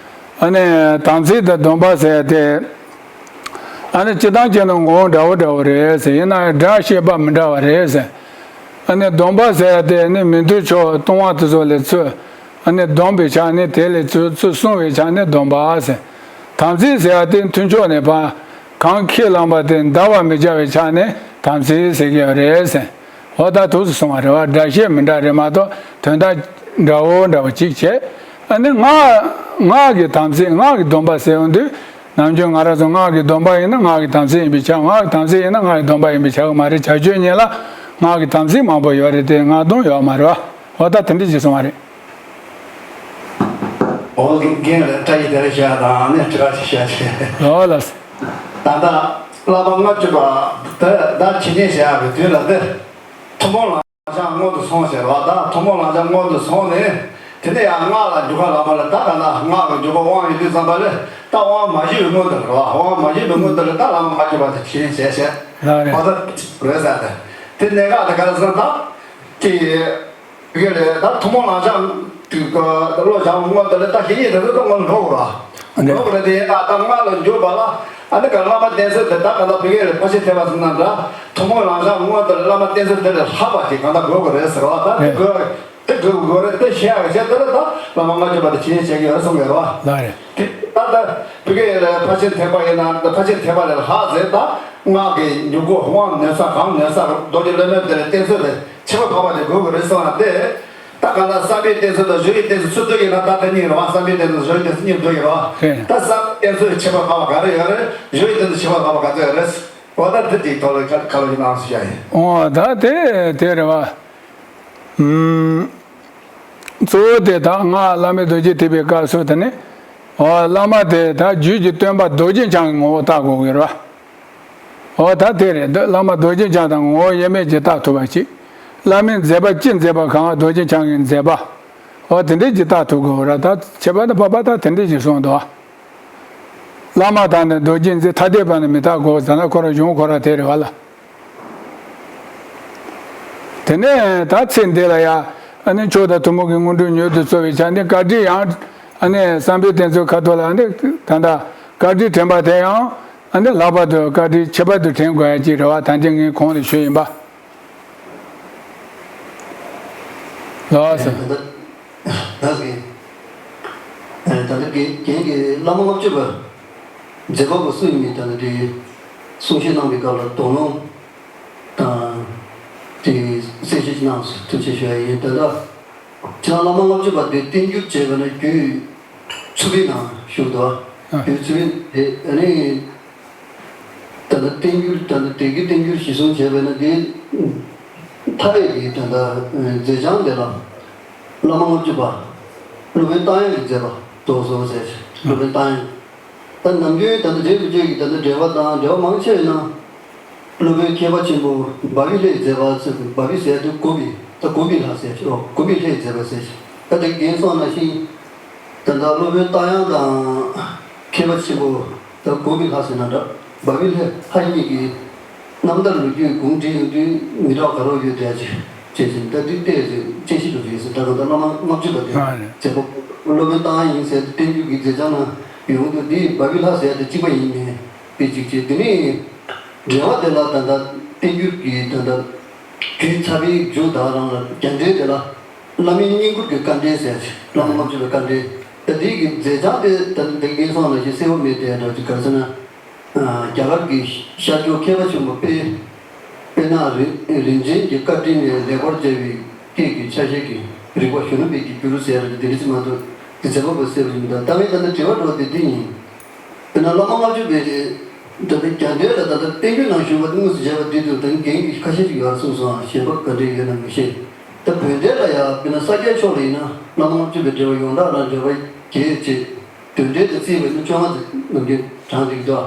ཨ་ནི་དམ་ཚིག་དང་སྡོམ་པ་ཟེར་ཏེ་ ཨ་ནི་སྤྱིར་བཏང་ཅན་དུ་ངོ་བོ་འདྲ་བོ་འདྲ་བོ་རེད་ཟེར། ཡིན་ན་ཡང་སྒྲ་ཤེས་པ་མི་འདྲ་བ་རེད་ཟེར། ཨ་ནི་སྡོམ་པ་ཟེར་ཡ་དེ་ནི་མི་མཐུན་ཕྱོགས་ལྟུང་བ་དེ་ཚོ་ལས་ཚུར་ཨ་ནི་སྡོམ་པའི་ཆ་ནས། དེ་ལས་ཚུར་ཚུར་བསྲུང་བའི་ཆ་ནས་སྡོམ་པ་ཟེར། དམ་ཚིག་ཟེར་ཡ་དེ་མཐུན་ཕྱོགས་ནས་ཕར་གང་ཁས་བླངས་པ་དེ་འདའ་བར་མི་བྱ་བའི་ཆ་ནས་དམ་ཚིག་ཟེར་གྱི་ཡོད་རེད་ཟེར། འོ་ད་འདུག་སེ་སོང་བ་རེད་བ། སྒྲ་བཤད་མི་འདྲ་རེད་མ་གཏོགས་དོན་དག་འདྲ་བོ་འདྲ་བོ་གཅིག་བྱས། ཨ་ནི་སྔགས་སྔགས་ཀྱི་དམ་ཚིག་སྔགས་ཀྱི་སྡོམ་པ་ཟེར་ཡོང་དུས། ནམ་རྒྱུན་ང་རང་ཚོ་སྔགས་ཀྱི་སྡོམ་པ་ཡིན་ན་སྔགས་ཀྱི་དམ་ཚིག་ཡིན་པས་ཁྱབ། སྔགས་ཀྱི་དམ་ཚིག་ཡིན་ན་སྔགས་ཀྱི་སྡོམ་པ་ཡིན་པས་ཁྱབ་ཀྱི་མ་རེད། བྱ་སྤྱོད་གཉིས་ལ་སྔགས་ཀྱི་དམ་ཚིག་མང་པོ་ཡོད་རེད་དེ་སྔགས་སྡོམ་ཡོད་མ་རེད་བ། འོ་ད་དེ་འདྲ་ཞིག་སོང་བ་རེད། འོ་རྒན་ལགས་བཀྲ་ཤིས་བདེ་ལེགས་ཞུ་ཡ་དང་ནི་དྲི་བ་ཞིག་ཞུ་ཡ་བྱས། ལགས་ལགས། ད་ལྟ་བླ་མ་ལྔ་བཅུ་པ་དེ་ད་ཇི་སྙེད་ཞུ་ཡག་གི་དུས་ལ་དེ་ཐུན་མོང་ལ། ལང་ཤང་སྔོན་དུ་སོང་ཟེར་བ། ད་ཐུན་མོང་ལང་ཤང་སྔོན་དུ་སོང་ནས་དེ་ནས་ཡང་སྔགས་ལ་འཇུག་ག་ལ་བ་ལ། ད་ག་ན་སྔགས་ཀྱི་འཇུག་པ་དབང་ཡོད་དུས་ཙམ་པ་ལས་ད་དབང་མ་བྱས་པའི་སྔོན་དུ་རེད་བ། དབང་མ་བྱས་པའི་སྔོན་དུ་ལས་ད་བླ་མ་ལྔ་བཅུ་པ་དེ་ཇི་སྙེད་ཞུ་ཡ་བྱས། ལགས་རེད། འོ་ད་རེད་ཟེར་ཏེ། དེ་གནད་འགག་དེ་ག་རེ་ཟེར་ན་ད་དེ་ཡི་རེད། ད་ཐུན་མོང་ལང་ཤང་དེ་ག་བློ་སྦྱང་བའི་སྔོན་དུ་ལས་ད་ཇི་སྙེད་དེ་ཚོ་ད་སྔོན་འགྲོ་དགོས་རེད་བ། འགྲོ་དགོས་རེད་དེ། ད་ད་སྔགས་ལ་འཇུག་པ་ལ་ཨ་ནི་ག་བླ་མ་བསྟེན་ཚུལ་དེ་ད་ག་ད་བི་གེ་རེ་ཕར་ཕྱིན་ཐེག་པ་ཟེར་ན་འདྲ། ཐུན་མོང་ལང་ཤང་སྔོན་དུ་བླ་མ་བསྟེན་ཚུལ་དེ་ལས་ལྷག་པ་ཅིག་གང་ལྟར་དགོས་དགོས་རེད་ཟེར་བ། ད་དེ་དགོས་དེ་དགོས་དགོས་རེད། དེ་ཤེས་ཡག་ཆེད་དུ་ལ་ད་བླ་མ་ལྔ་བཅུ་པ་དེ་ཇི་སྙེད་བྱེད་ཀྱི་ཡོད་རེད་གསུང་གི་རེད་བ། ལགས་རེད། དེ་ད་ལྟ་བི་གེ་ལ་ཕར་ཕྱིན་ཐེག་པ་ཡིན་ན་ད་ཕར་ཕྱིན་ཐེག་པ་ལས་ལྷག་ཟེར། ད་སྔགས་ཀྱི་འཇུག་སྒོ་དབང་ནོད་ས་གང་ནོད་ས་རྡོ་རྗེ་སློབ་དཔོན་དེ་ལ་བསྟེན་ཚུལ་དེ་ཁྱད་པར་འཕགས་པ་དེ་དགོས་དགོས་རེད་གསུངས་ན་དེ། ད་ག་ལ་བསམ་པའི་བསྟེན་ཚུལ་དང་བཞི་ཡི་བསྟེན་ཚུལ་ཚུར་བསྡུ་ཡིན་ན་ད་དེ་གཉིས་རེད་བ། བསམ་པའི་བསྟེན་ཚུལ་བཞི་ཡི་བསྟེན་ཚུལ་གཉིས་བསྡུ་ཡིན་རེད་བ། རེད། ད་བསམ་པའི་བསྟེན་ཚུལ་ཁྱད་པར་འཕགས་པ་ག་རེ་ཡོད་རེད། བཞི་ཡི་བསྟེན་ཚུལ་ཁྱད་པར་འཕགས་པ་ག་ཚོད་ཡོད་རེད། འོ་ད་དེ་དེའི་ཐོག་ལ་ཁ་ཁ་ལོ་ཞིག་གནང་ཞུ་ཡ་ཡིན། འོ་ད་དེ་དེ་རེད་བ། ཨུམ། གཙོ་བོ་དེ་ད་སྔགས་བླ་མེད་རྡོ་རྗེ་ཐེག་པའི་སྐབས་སུ་དེ་ནི། འོ་བླ་མ་དེ་ད་རྒྱུད་ཀྱི་སྟོན་པ་རྡོ་རྗེ་འཆང་གི་ངོ་བོ་བལྟ་དགོས་ཀྱི་རེད་བ། འོ་ད་དེ་རེད། འདི་བླ་མ་རྡོ་རྗེ་འཆང་དང་ངོ་བོ་དབྱེར་མེད་ཅིག་བལྟ་ཐུབ་པ་ཅིག་བླ་མའི་མཛད་པ་ཅི་མཛད་པ་གང་རྡོ་རྗེ་འཆང་གི་མཛད་པ། འོ་དེ་འདྲའི་ཅིག་བལྟ་ཐུབ་དགོས་ར། ད་ཁྱད་པར་དུ་འཕགས་པ་ད་དེ་འདྲའི་ཅིག་གསུངས་འདུག་བླ་མ་དང་ནི་རྡོ་རྗེ་མཛད། ཐ་དད་པ་ནི་མི་བལྟ་དགོས་ཟེར་ན་ཁོ་རང་གཞུང་ཁོ་རང་དེ་རེད་བ་ལ། དེ་ནས་ད་ཚེ་འདི་ལ་ཡང་ཨ་ནི་མཆོག་དང་ཐུན་མོང་གི་དངོས་གྲུབ་མྱུར་དུ་སྩོལ་བའི་ཆ་ནས་བཀའ་དྲིན་ཡང་ཨ་ནི་བསམ་པའི་བསྟེན་ཚུལ་ཁ་ཐོག་ལ་ཨ་ནི་ད་ལྟ་བཀའ་དྲིན་དྲན་པ་དེ་ཡང་ཨ་ནི་ལྷག་པར་དུ་བཀའ་དྲིན་ཁྱད་པར་དུ་དྲན་དགོས་ཡ་ཅིག་རེད་བ། ད་ཅི་ངས་གོང་ལ་ཞུས་ཡིན་པ། ལགས་སོ། ད་ལྟ་ད་གིན་ད་ལྟ་རྒན་རྒན་གྱིས་བླ་མ་ལྔ་བཅུ་པ་མཛད་པ་པོ་སུ་ཡིན་མིན་ད་ལྟ་དེ་གསུང་བཤད་གནང་བའི་སྐབས་ལ་དོགས་སློང་དང་དེ་གསལ་བཤད་གནང་སོང་། ཐུགས་རྗེ་ཆེ་ཞུ་ཡ་ཡིན། ད་ལྟ་ཁྱེད་རང་བླ་མ་ལྔ་བཅུ་པ་དེ་བསྟན་འགྱུར་བྱས་པ་ན་རྒྱུད་མཚུངས་པའི་ནང་བཞུགས་འདུག་ཨ། རྒྱུད་མཚུངས་པའི་དེ་ཨ་ནི། ད་ལྟ་བསྟན་འགྱུར་ད་ལྟ་དེ་གི་བསྟན་འགྱུར་གཞིར་བཟུང་བྱས་པས་ན་དེ་མཐའ་ཡས་ཀྱི་ད་ལྟ་མཛད་བྱང་དེ་ལ་བླ་མ་ལྔ་བཅུ་པ་སློབ་དཔོན་རྟ་དབྱངས་ཀྱིས་མཛད་པ་རྫོགས་སོ་ཟེར། སློབ་དཔོན་རྟ་དབྱངས། ད་ནམ་རྒྱུན་ད་ལྟ་འབྲས་བུ་བཅས་ཀྱི་ད་ལྟ་འགྲེལ་པ་དང་འགྲེལ་པ་མང་ཆེ་ཡིན་ན་སློབ་དཔོན་མཁས་པ་ཆེན་པོ་བྷ་བི་ལྷས་མཛད་པ་ཟེར། བྷ་བི་ཟེར་དུས་གོ་བི་ད་གོ་བི་ལྷ་ཟེར་ཆོག་གོ་བི་ལྷས་མཛད་པ་ཟེར། ད་དེ་རྒན་གསུངས་ནང་བཞིན། ད་ལྟ་སློབ་དཔོན་རྟ་དབྱངས་དང་མཁས་པ་ཆེན་པོ་ད་གོ་བི་ལྷ་ཟེར་ན་འདྲ། བྷ་བི་ལྷ་ལྷ་གཉིས་ཀྱི་རྣམ་ཐར་ལོ་རྒྱུས་གུང་བསྒྲིགས་ཡོང་དུས་མི་འདྲ་བ་ག་རེ་ཡོད་བསྡད་ཅེས་བྱས་ཟིན། ད་འདི་བལྟས་ཟིན་དཔྱད་གཞི་ལ་རེད་ཟེར། ད་ག་ད་བླ་མ་ལྔ་བཅུ་པ་དེ་ཨ་རེད། མཛད་པ་སློབ་དཔོན་རྟ་དབྱངས་ཡིན་ཟེར་ཏེ་བསྟན་འགྱུར་གྱི་མཛད་བྱང་ནང་ཡོང་དུས་འདི་བྷ་བི་ལྷ་ཟེར་ཡ་དེ་གཅིག་པ་ཡིན་མིན་དཔེ་གཅིག་བྱས། དེ་ནས་འགྲེལ་པ་དེ་ལ་ད་ལྟ་བསྟན་འགྱུར་གྱི་ད་ལྟ་རྒྱུད་ཚ་བའི་མཇུག་ད་རང་ལ་རྒྱ་འགྲེལ་དེ་ལ། བླ་མའི་བསྙེན་བཀུར་གྱི་བཀའ་འགྲེལ་ཟེར་ཞིག་བླ་མ་ལྔ་བཅུ་པའི་བཀའ་འགྲེལ། ད་དེ་གི་མཛད་བྱང་དེ་ད་ལྟ་འདི་རྒན་གསུངས་ནང་བཞིན་གསལ་པོ་མེད་དེ་འདྲ་ཅིག་ག་རེ་ཟེར་ན། རྒྱ་གར་གྱི་ཤར་ཕྱོགས་མཁས་པ་ཆེན་པོ་དཔེ་དཔེར་ན་རིན་རིན་ཆེན་གྱི་བཀའ་དྲིན་ནས་ལེགས་པར་སྦྱར་བའི་སྐད་ཀྱི་ཆ་ཤས་ཀྱི་རིག་པ་གཞོན་ནུ་དཔལ་གྱི་འགྱུར་ཟེར་ཡ་དེ་འདྲ་ཅིག་མ་གཏོགས་དེ་མཛད་པ་པོ་གསལ་པོ་ཞིག་མི་འདུག་ད་ངས་ད་ལྟ་དྲི་བ་འགྲོ་བ་དེ་འདི་ཡིན། དཔེར་ན་བླ་མ་ལྔ་བཅུ་པའི་ད་ལྟ་རྒྱ་འགྲེལ་ལ་ད་ལྟ་བསྟན་འགྱུར་ནང་བཞུགས་པ་དེ་དངོས་སུ་མཇལ་བ་འདི་དུས་ད་རྒན་གྱིས་ཁ་ཤས་ཅིག་ཡོད་རེད་གསུངས་སོང་། གཞན་པ་ག་འདྲས་ཡོད་ན་མི་ཤེས། ད་བོད་འགྲེལ་ལ་ཡང་དཔེར་ན་ས་སྐྱའི་ཕྱོགས་ལ་ཡིན་ན་བླ་མ་ལྔ་བཅུ་པའི་འགྲེལ་པ་ཡོངས་གྲགས་ལ་འགྲེལ་པ་བརྒྱད་བཅས་དོན་འགྲེལ་དུ་བརྩིས་པ་ནི་བཅོ་ལྔ་ཙམ་ནམ་རྒྱུན་གྲངས་འདུག་ཏོ།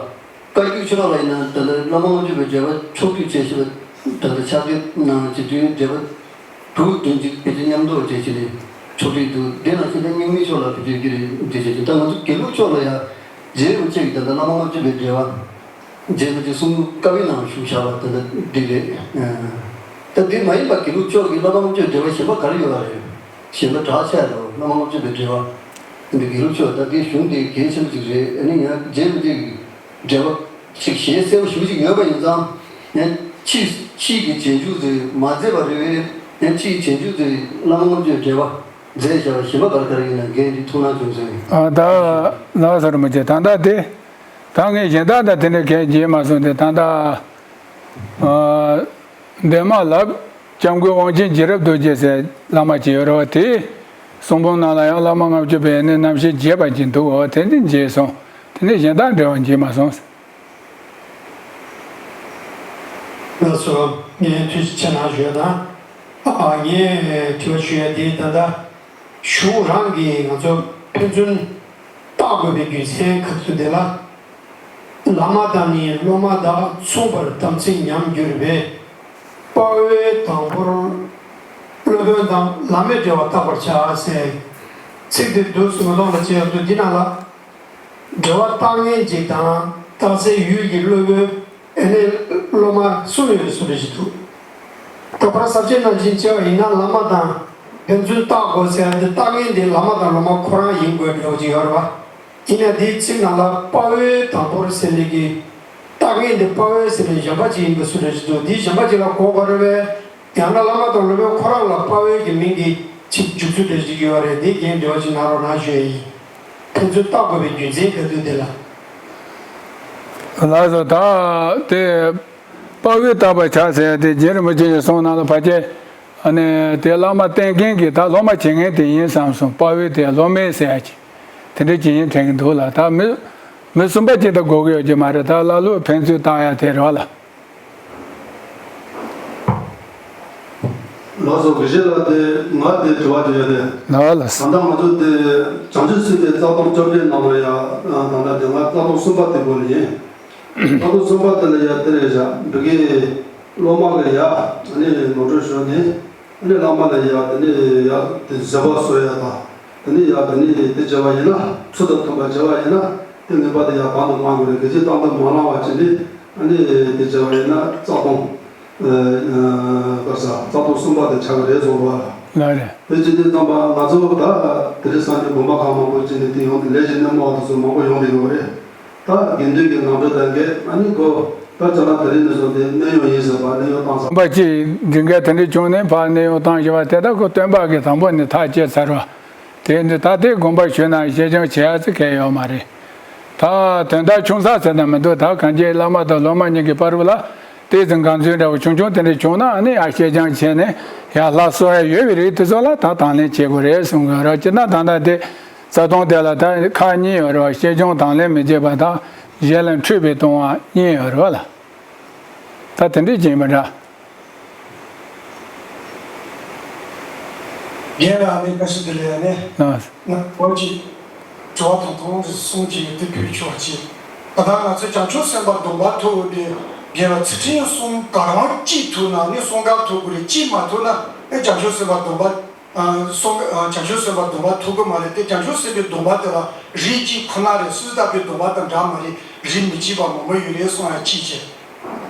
བཀའ་བརྒྱུད་ཕྱོགས་ལ་ཡིན་ན་ད་ལྟ་བླ་མ་ལྔ་བཅུ་པའི་འགྲེལ་པ་ཕྱོགས་བསྡུས་བྱས་ཞེས་པ་ད་ལྟ་ཕྱག་དེབ་ནང་བྱེད་དུས་འགྲེལ་པ་དྲུག་བདུན་གཅིག་ཕལ་ཆེར་མཉམ་འདོགས་བྱས་ཕྱིན་ནས་ཕྱོགས་བསྡུས་འདུག་དེ་ནང་བཞིན་དུ་རྙིང་མའི་ཕྱོགས་ལ་ཕལ་ཆེར་བསྒྱུར་རེ་འགྲེལ་བྱས་ཤིང་། ད་ང་ཚོ་དགེ་ལུགས་ཕྱོགས་ལ་ཡང་རྗེ་རིན་པོ་ཆེ་གིས་ད་ལྟ་བླ་མ་ལྔ་བཅུ་པའི་འགྲེལ་པ་རྗེ་རིན་པོ་ཆེ་གསུང་རབ་ཀ་པའི་ནང་བཞུགས་བཞག་པ་ད་ལྟ་འདི་རེད། ད་འདི་མ་ཡིན་པ་དགེ་ལུགས་ཕྱོགས་ཀྱི་བླ་མ་ལྔ་བཅུ་པའི་འགྲེལ་པ་གཞན་པ་ག་རེ་ཡོད་པ་རེད། གཞན་པ་གྲགས་ཆེ་རེད། བླ་མ་ལྔ་བཅུ་པའི་འགྲེལ་པ་འདི་དགེ་ལུགས་ཕྱོགས་ད་འདི་གཞུང་འདི་གལ་ཆེན་པོ་ཅིག་རེད། ཨ་ནི་ཡང་རྗེ་རིན་པོ་ཆེ་གི་འགྲེལ་པ། ཅིག་གཞན་གསལ་པོ་ཞེ་པོ་ཅིག་ཡོད་པ་ཡིན་ཙང་། ཡང་ཕྱིས་ཕྱིས་ཀྱི་རྗེས་འཇུག་ཚོས་མ་མཛད་པ་རེད། ཡང་ཕྱིས་རྗེས་འཇུག་ཚོས་བླ་མ་ལྔ་བཅུ་འགྲེལ་པ་མཛད་བཞག་པ་གཞན་པ་ག་རེ་ག་རེ་ཡིན་ན་འགན་འདི་ཐུགས་སྣང་བྱུང་ཚོད་ཡིན། ཨ་ད་ལགས་སོ་རིན་པོ་ཆེ། ད་ལྟ་དེ་ད་ངས་གཞན་དག་དང་དེ་འདྲའི་གས་བརྗེད་མ་སོང་སྟེ། ད་ལྟ་ཨ་འདན་མ་ལ་སྐྱབས་མགོན་དབང་ཆེན་རྗེ་རབ་རྡོ་རྗེ་ཟེར་བླ་མ་ཅིག་ཡོད་རེད་བ། དེའི་གསུང་འབུམ་ནང་ལ་ཡང་བླ་མ་ལྔ་བཅུ་པའི་ནི་རྣམ་བཤད་རྒྱས་པ་ཅིག་འདུག་བ། དེ་འདི་མཇལ་སོང་། དེ་ནས་གཞན་དག་འགྲེལ་པ་མཇལ་མ་སོང་། ལགས་སོ། ངས་ཐུགས་རྗེ་ཆེ་གནང་ཞུ་ཡ་དང་། ཨ་ངས་དྲི་བ་ཞུ་ཡ་དེ་ད་ལྟ་གཞུང་རང་གིས་ང་ཚོ་ཕན་ཚུན་བརྟག་དགོས་པའི་རྒྱུ་མཚན་ག་ཚོད་དེ་ལ། བླ་མ་དང་ནི་སློབ་མ་དག་མཚུངས་པར་དམ་ཚིག་ཉམས་གྱུར་པས། དཔའ་བོས་དང་པོར་སློབ་དཔོན་དང་བླ་མའི་འབྲེལ་བ་བརྟག་པར་བྱ་ཟེར། ཚིག་དེ་འདུག་སེ་མི་གཏོང་ལ་བྱས་ཡོད་དུས་འདི་ནང་ལ། འབྲེལ་བ་བརྟག་མཁན་ཅིག་དང་རྟགས་གསལ་ཡུལ་གྱི་སློབ་དཔོན། ཨེ་ནས་སློབ་མ་གསུམ་ཡོད་པའི་བཟོ་འདྲ་ཞིག་འདུག་ད་བར་ས་བཅད་ནང་བཞིན་བྱས་པ་ཡིན་ན་བླ་མ་དང་ཕན་ཚུན་བརྟག་དགོས་ཟེར་ཡ་འདི་བརྟག་མཁན་དེ་བླ་མ་དང་སློབ་མ་ཁོ་རང་ཡིན་དགོས་འགྲོ་གི་ཡོད་རེད་བ། ཡིན་ཡང་འདིའི་ཚིག་ནང་ལ་དཔའ་བོས་དང་པོར་ཟེར་ནས་ཀྱི། བརྟག་མཁན་དེ་དཔའ་བོས་ཟེར་ནས་གཞན་པ་ཅིག་ཡིན་པའི་བཟོ་འདྲ་ཞིག་འདུག་འདིའི་གཞན་པ་ཅིག་ལ་གོ་དགོས་རེད་པས། ཡང་ན་བླ་མ་དང་སློབ་དཔོན་ཁོ་རང་ལ་དཔའ་བོའི་གི་མིང་གི་ཚིག་འཇུག་ཚུལ་དེ་ཞིག་ཡོད་རེད། དེ་རྒྱན་འགྲེལ་བ་ཞིག་གནང་རོགས་གནང་ཞུ་ཡ་ཡིན། ཕན་ཚུན་བརྟག་དགོས་པའི་རྒྱུ་མཚན་ག་དུས་དེ་ལ། ལགས་སོ། ད་དེ་དཔའ་བོས་བརྟག་པར་བྱ་ཟེར་ཡ་དེ་རྗེ་རིན་པོ་ཆེ་ཡི་གསུང་ནང་ལ་ཕལ་ཆེར་ཨ་ནི་དེ་བླ་མ་བསྟེན་མཁན་གྱི་ད་སློབ་མ་བྱེད་མཁན་དེ་ཡིན་བསམ་སོང་། དཔའ་བོས་དེ་སློབ་མས་ཟེར་ཡ་ཅིག་དེ་འདྲ་ཅིག་ཡིན་དྲན་གྱི་འདུག་ལ། ད་མི་མི་གསུམ་པ་ཅིག་ད་དགོས་ཀྱི་ཡོད་ཀྱི་མ་རེད། ད་བླ་སློབ་ཕན་ཚུན་བརྟག་ཡ་དེ་རེད་བ་ལ། ལགས་སོ། དགེ་བཤེས་ལགས། དེ་ང་དེ་དྲི་བ་དྲི་ཡ་དེ། ལགས་ལགས། ད་ལྟ་ང་ཚོ་དེ་བྱང་ཆུབ་སེམས་དཔའི་རྩ་ལྟུང་བཅོ་བརྒྱད་ནང་ལ་ཡ། ད་ལྟ་དེ་ང་རྩ་ལྟུང་གསུམ་པ་དེ་དགོས་ནི་ཡིན། རྩ་ལྟུང་གསུམ་པ་དེ་ལ་ཡ་དེ་རེད་བཞག་འབྲི་གི་སློབ་མ་གི་ཡ། ཨ་ནི་ནོར་འཁྲུལ་ཞུ་ནི། ཨ་ནི་བླ་མ་ལ་ཡ་དེ་ནི་ཡ་དེ་བཟོད་པ་གསོལ་ཡ་དང་། དེ་ནི་ཡ་དེ་ནི་དེ་བྱས་པ་ཡིན་ན། ཚུལ་དང་མཐུན་པ་བྱས་པ་ཡིན་ན། དེ་ངེས་པར་དུ་ཡ་བར་དུ་གནང་དགོས་རེད། གལ་སྲིད་བཏང་དུ་མ་གནང་བ་བྱས་ནི། ཨ་ནི་དེ་བྱས་པ་ཡིན་ན་རྩ་ལྟུང་། ཨ་ཨ་ག་ས་རྩ་ལྟུང་གསུམ་པ་དེ་ཆགས་ཀྱི་རེད་བཟོ་འདུག་བ། ལགས་རེད། དེ་བྱས་དུས་ཙམ་པ་ང་ཚོ་ད་དེ་རིང་སང་ཉིན་དགོན་པ་ཁག་མང་པོ་བྱས་ནས་དེ་ཡོང་དུས་ལས་ཀྱི་སྣེ་མོ་བ་དེ་ཚོ་མང་པོ་ཡོང་བསྡད་ཡོད་རེད། ད་དགེ་འདུན་གྱི་ནང་ཁྲོད་དང་འགལ། ཨ་ནི་ཁོ་ད་ཅ་ལག་དེ་རིང་ནས་བཟུང་སྟེ་གནས་དབྱུང་ཡིན་ཟེར་བ་གནས་དབྱུང་བཏང་ཚར། དགོན་པ་གཅིག་སྒྲིག་འགལ་དེ་འདྲ་བྱུང་ནས་ཕར་གནས་དབྱུང་བཏང་བཞག་པ་དེ་ད་ཁོ་སྟོན་པ་གིས་དང་པོ་ནས་ཐག་བཅད་ཚར་བ། དེ་ནི་ད་ལྟའི་དགོན་པ་ཞུས་ན་བཤད་སྦྱང་བྱེད་ཡ་ཚོ་གལ་ཡོད་མ་རེད། ད་དོན་དག་ཆུང་ཙག་ཟེར་ན་མི་འདུག་ད་གང་ཅི་བླ་མ་དང་སློབ་མ་གཉིས་ཀྱི་བར་ལ་ཏོག་ཙམ་འགལ་འཛོལ་འདྲ་བོ་ཆུང་ཆུང་དེ་འདྲ་བྱུང་ན། ཨ་ནི་ཡར་བཤད་སྦྱང་བྱས་ནས་ཡར་ལྷ་གསོལ་ཡ་ཡོད་པའི་རིགས་དེ་ཚོ་ལ་ད་དང་ལེན་བྱེད་དགོས་རེད་གསུང་གི་ཡོད་རེད། སྤྱིར་ན་ད་ལྟ་དེ། རྩ་ལྟུང་དེ་ལ་ད་ཁག་གཉིས་ཡོད་རེད་བ། བཤད་སྦྱོང་དང་ལེན་མི་བྱེད་པ་དང་། གཞན་ལ་འཁྲུལ་པའི་ལྟུང་བ་གཉིས་ཡོད་རེད་བ་ལ། ད་དེ་འདྲས་ཀྱིས་མི་འདྲ། རྒན་ལགས་ནས་བཀྲ་ཤིས་བདེ་ལེགས་ནས། ལགས། ང་འོ་ཅིག་དྲི་བ་དང་དོགས་པ་གསུམ་ཅིག་ཡོད་དེ་བཀོད་ཆོག་ཅིག་ད་ལྟ་ང་ཚོས་བྱང་ཆུབ་སེམས་དཔའ་སྡོམ་པ་ཐོབ་འོས་པའི་རྒན་ལགས་ཚུལ་ཁྲིམས་གསུམ་ག་རང་གཅིག་ཐུབ་ན་ནི་གསུམ་ཀ་ཐོབ་དགོས་རེད། གཅིག་མ་ཐུབ་ན་ཨེ་བྱང་ཆུབ་སེམས་དཔའ་སྡོམ་པ། ཨ་སོང་ཨ་བྱང་ཆུབ་སེམས་དཔའ་སྡོམ་པ་ཐོབ་ཀྱི་མ་རེད་དེ། བྱང་ཆུབ་སེམས་དཔའི་སྡོམ་པ་དེ་ལ་རིགས་གཅིག་ཁོ་ན་རེད། སོ་སོ་ལྟ་བུའི་སྡོམ་པ་དང་འདྲ་མ་རེད། རིགས་མི་གཅིག་པ་མང་པོ་ཡོད་རེད་གསུང་ཡ་གཅིག་བྱས།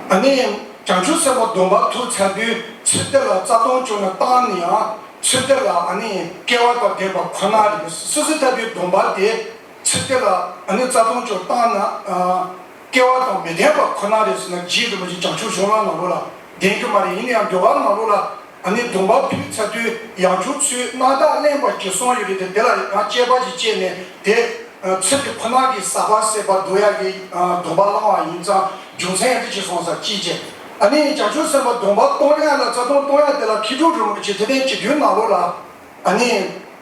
ཨ་ནི་བྱང་ཆུབ་སེམས་དཔའ་སྡོམ་པ་ཐོབ་ཚར་དུས་ཚུལ་དེ་ལ་རྩ་ལྟུང་བྱུང་ན་བཏང་ནི་ཡང་ཚུལ་དེ་ལ་ཨ་ནི་སྐལ་བ་དང་ལྡན་པ་ཁོ་ན་རེད། སོ་སོ་ལྟ་བུའི་སྡོམ་པ་དེ་ཚུལ་དེ་ལ་ཨ་ནི་རྩ་ལྟུང་བྱུང་བཏང་ན་ཨ་སྐལ་བ་དང་མི་ལྡན་པ་ཁོ་ན་རེད་ཟེར་ན། རྗེ་རིན་པོ་ཆེ་བྱང་ཆུབ་གཞུང་ལམ་ནང་ལོགས་ལ་ལྡན་གྱི་མ་རེད། ཡིན་ན་ཡང་འགྲོ་བ་ནང་ལོགས་ལ་ཨ་ནི་སྡོམ་པ་ཕུལ་ཚར་དུས་ཡང་བསྐྱར་ཚུལ་རྣམ་དག་གླེང་བ་ཞིག་གསུངས་ཡོད་རེད་དེ། དེ་ལ་ཡང་དཔྱད་པ་ཞིག་བྱས་ནས་དེ་ཚུལ་དེ་ཁོ་ན་གི་ཟག་པ་ཟད་པ་འདོར་ཡག་གི་སྡོམ་པ་བླང་བ་ཡིན་ཙང་རྒྱུ་མཚན་ཡང་དེ་ཅིག་སོང་ས་ཅིག་བྱས། ཨ་ནི་བྱང་ཆུབ་སེམས་དཔའ་སྡོམ་པ་གཏོང་ཡག་ལ་རྩ་ལྟུང་གཏོང་ཡག་དེ་ལ་མཁས་གྲུབ་རིན་པོ་ཆེ་དེ་ནས་སྤྱི་དོན་ནང་ལོགས་ལ། ཨ་ནི་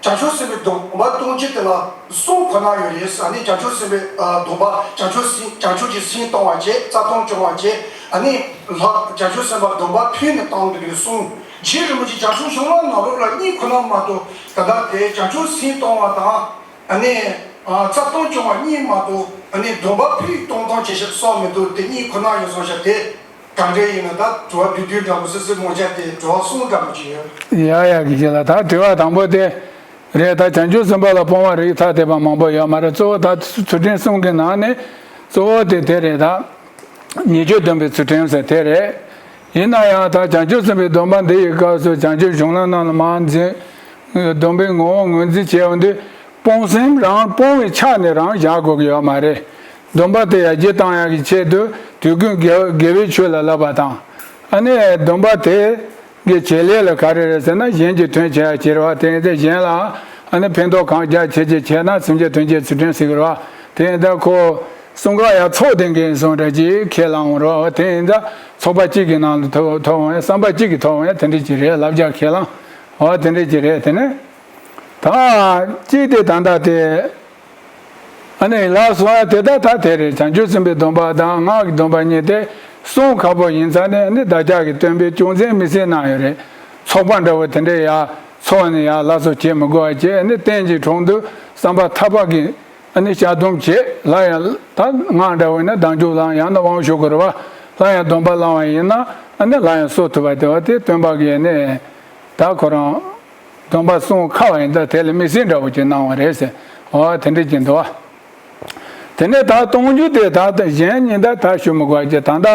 བྱང་ཆུབ་སེམས་དཔའི་སྡོམ་པ་གཏོང་བྱེད་དེ་ལ་གསུམ་ཁོ་ན་ཡོད་རེད། ཨ་ནི་བྱང་ཆུབ་སེམས་དཔའི་ཨ་སྡོམ་པ་བྱང་ཆུབ་སེམས་བྱང་ཆུབ་ཀྱི་སེམས་གཏོང་བ་བྱས། རྩ་ལྟུང་སྦྱོང་བ་བྱས། ཨ་ནི་ལྷ་བྱང་ཆུབ་སེམས་དཔའ་སྡོམ་པ་ཕུལ་ནས་བཏང་འདུག་གི་གསུམ། རྗེ་རིན་པོ་ཆེ་བྱང་ཆུབ་གཞུང་ལམ་ནང་ལོགས་ལ་གཉིས་ཁོ་ན་མ་གཏོགས། ད་ལྟ་དེ་བྱང་ཆུབ་སེམས་གཏོང་བ་དང་། ཨ་ནི་ཨ་རྩ་ལྟུང་སྦྱོང་བ་གཉིས་མ་གཏོགས། ཨ་ནི་སྡོམ་པ་ཕུལ་གཏོང་སྟངས་བྱེད་ཤེས་སོགས་མི་འདུག་དེ་གཉིས་ཁོ་ན་ཡོད་སོང་ཤག་དེ། གང་འདྲ་ཡིན་ན་ད་དྲི་བ་བདུན་བདུན་འདྲ་པོ་སི་སི་མོ་ཅག་དེ་དྲི་བ་གསུམ་འདྲ་པོ་ཅིག་ཡོད། ཡ་ཡ་གི་ཞིག་ལ་ད་དྲི་བ་དང་པོ་དེ་རེད། ད་བྱང་ཆུབ་སེམས་དཔའ་ལ་སྤོང་བ་རིགས་ཐ་དད་པ་མང་པོ་ཡོད་མ་རེད། གཙོ་བོ་ད་ཚུལ་ཁྲིམས་གསུམ་གི་ནང་ནས་གཙོ་བོ་དེ་དེ་རེད། ད་ཉེས་སྤྱོད་སྡོམ་པའི་ཚུལ་ཁྲིམས་ཟེར་དེ་རེད། ཡིན་ན་ཡང་ད་བྱང་ཆུབ་སེམས་དཔའི་སྡོམ་པ་འདི་ཡི་སྐབས་སུ་བྱང་ཆུབ་གཞུང་ལམ་རྣམས་ལ་མར་འཛིན། སྡོམ་པའི་ངོ་བོ་ངོས་འཛིན་བྱས་ཡོང་དུས། སྤོང་སེམས་རང་སྤོང་བའི་ཆ་ནས་རང་བཞག་དགོས་ཀྱི་ཡོད་མ་རེད། སྡོམ་པ་དེ་ཡར་རྒྱས་བཏང་ཡག་གི་ཆེད་དུ་དུས་ཀུན་དགེ་དགེ་བའི་ཆོས་ལ་བསླབ་པ་དང་། ཨ་ནི་སྡོམ་པ་དེ་གི་བྱེད་ལས་ལ་ག་རེ་རེད་ཟེར་ན། གཞན་གྱི་དོན་བྱེད་ཡ་བྱེད་རེད་བ། དེ་ཡིན་ཙང་གཞན་ལ་ཨ་ནི་ཕན་ཐོགས་གང་རྒྱ་ཆེ་ཆེ་བྱས་ན་སེམས་ཅན་དོན་བྱེད་ཚུལ་ཁྲིམས་ཟེར་གི་རེད་བ། དེ་ཡིན་ཙང་ཁོ་གསུམ་ཀ་ཡ་ཚོགས་ལྡན་གྱི་ཡིན་སོང་འདྲ་ཅིག་ཁས་བླངས་འོང་རེད་བ། དེ་ཡིན་ཙང་ཚོགས་པ་གཅིག་གི་ནང་ལ་ཐོབ་ཐོབ་འོང་ཡ། བསམ་པ་གཅིག་གིས་ཐོབ་འོང་ཡ། དེ་འདྲ་ཅིག་རེད། བསླབ་བྱ་ཁས་བླངས་འོ་དེ་འདྲ་ཅིག་རེད། དེ་ནས་ད་གཅིག་དེ་ད་ལྟ་དེ། ཨ་ནི་ལགས་སོ། ཨ་དེ་ད་ད་དེ་རེད། བྱང་ཆུབ་སེམས་དཔའི་སྡོམ་པ་དང་སྔགས་ཀྱི་སྡོམ་པ་གཉིས་དེ་གསུང་ཁག་པོ་ཡིན་ཙང་ནས། ཨ་ནི་བདག་ཅག་གི་སྟོན་པའི་ཅུང་ཟད་མི་སྲིད་གནང་ཡོད་རེད། ཚོགས་པ་འདྲ་བོ་དེ་འདྲས་ཡ་ཚོགས་ནས་ཡ་ལགས་སོ་བྱེད་མི་དགོས་པ་བྱས། ཨ་ནི་རྟེན་གྱི་དྲུང་དུ་བསམ་པ་ཐག་པ་གིས་ཨ་ནི་ཞལ་འདོམས་བྱེད། སླར་ཡང་ད་སྔགས་འདྲ་བོ་ཡིན་ན་བདག་འཇུག་བླང་། ཡང་ན་དབང་ཞུ་དགོས་རེད་བ། སླར་ཡང་སྡོམ་པ་བླང་བ་ཡིན་ན་ཨ་ནི་སླར་ཡང་གསོ་ཐུབ་པ་དེ་བ་དེ་སྟོན་པ་གིས་ཨ་ནི་ད་ཁོ་རང་སྡོམ་པ་གསུང་ཁ་བ་ཡིན་ད་དེ་ལ་དམིགས་བསལ་འདྲ་བོ་ཅིག་གནང་བ་རེད་ཟེར། འོ་དེ་འདྲ་ཅིག་འདུག་བ། དེ་ནས་ད་གཏོང་རྒྱུ་དེ་ད་ལྟ་གཞན་གཉིས་ད་ད་ཞུ་མི་དགོས་ཀྱི། ད་ལྟ་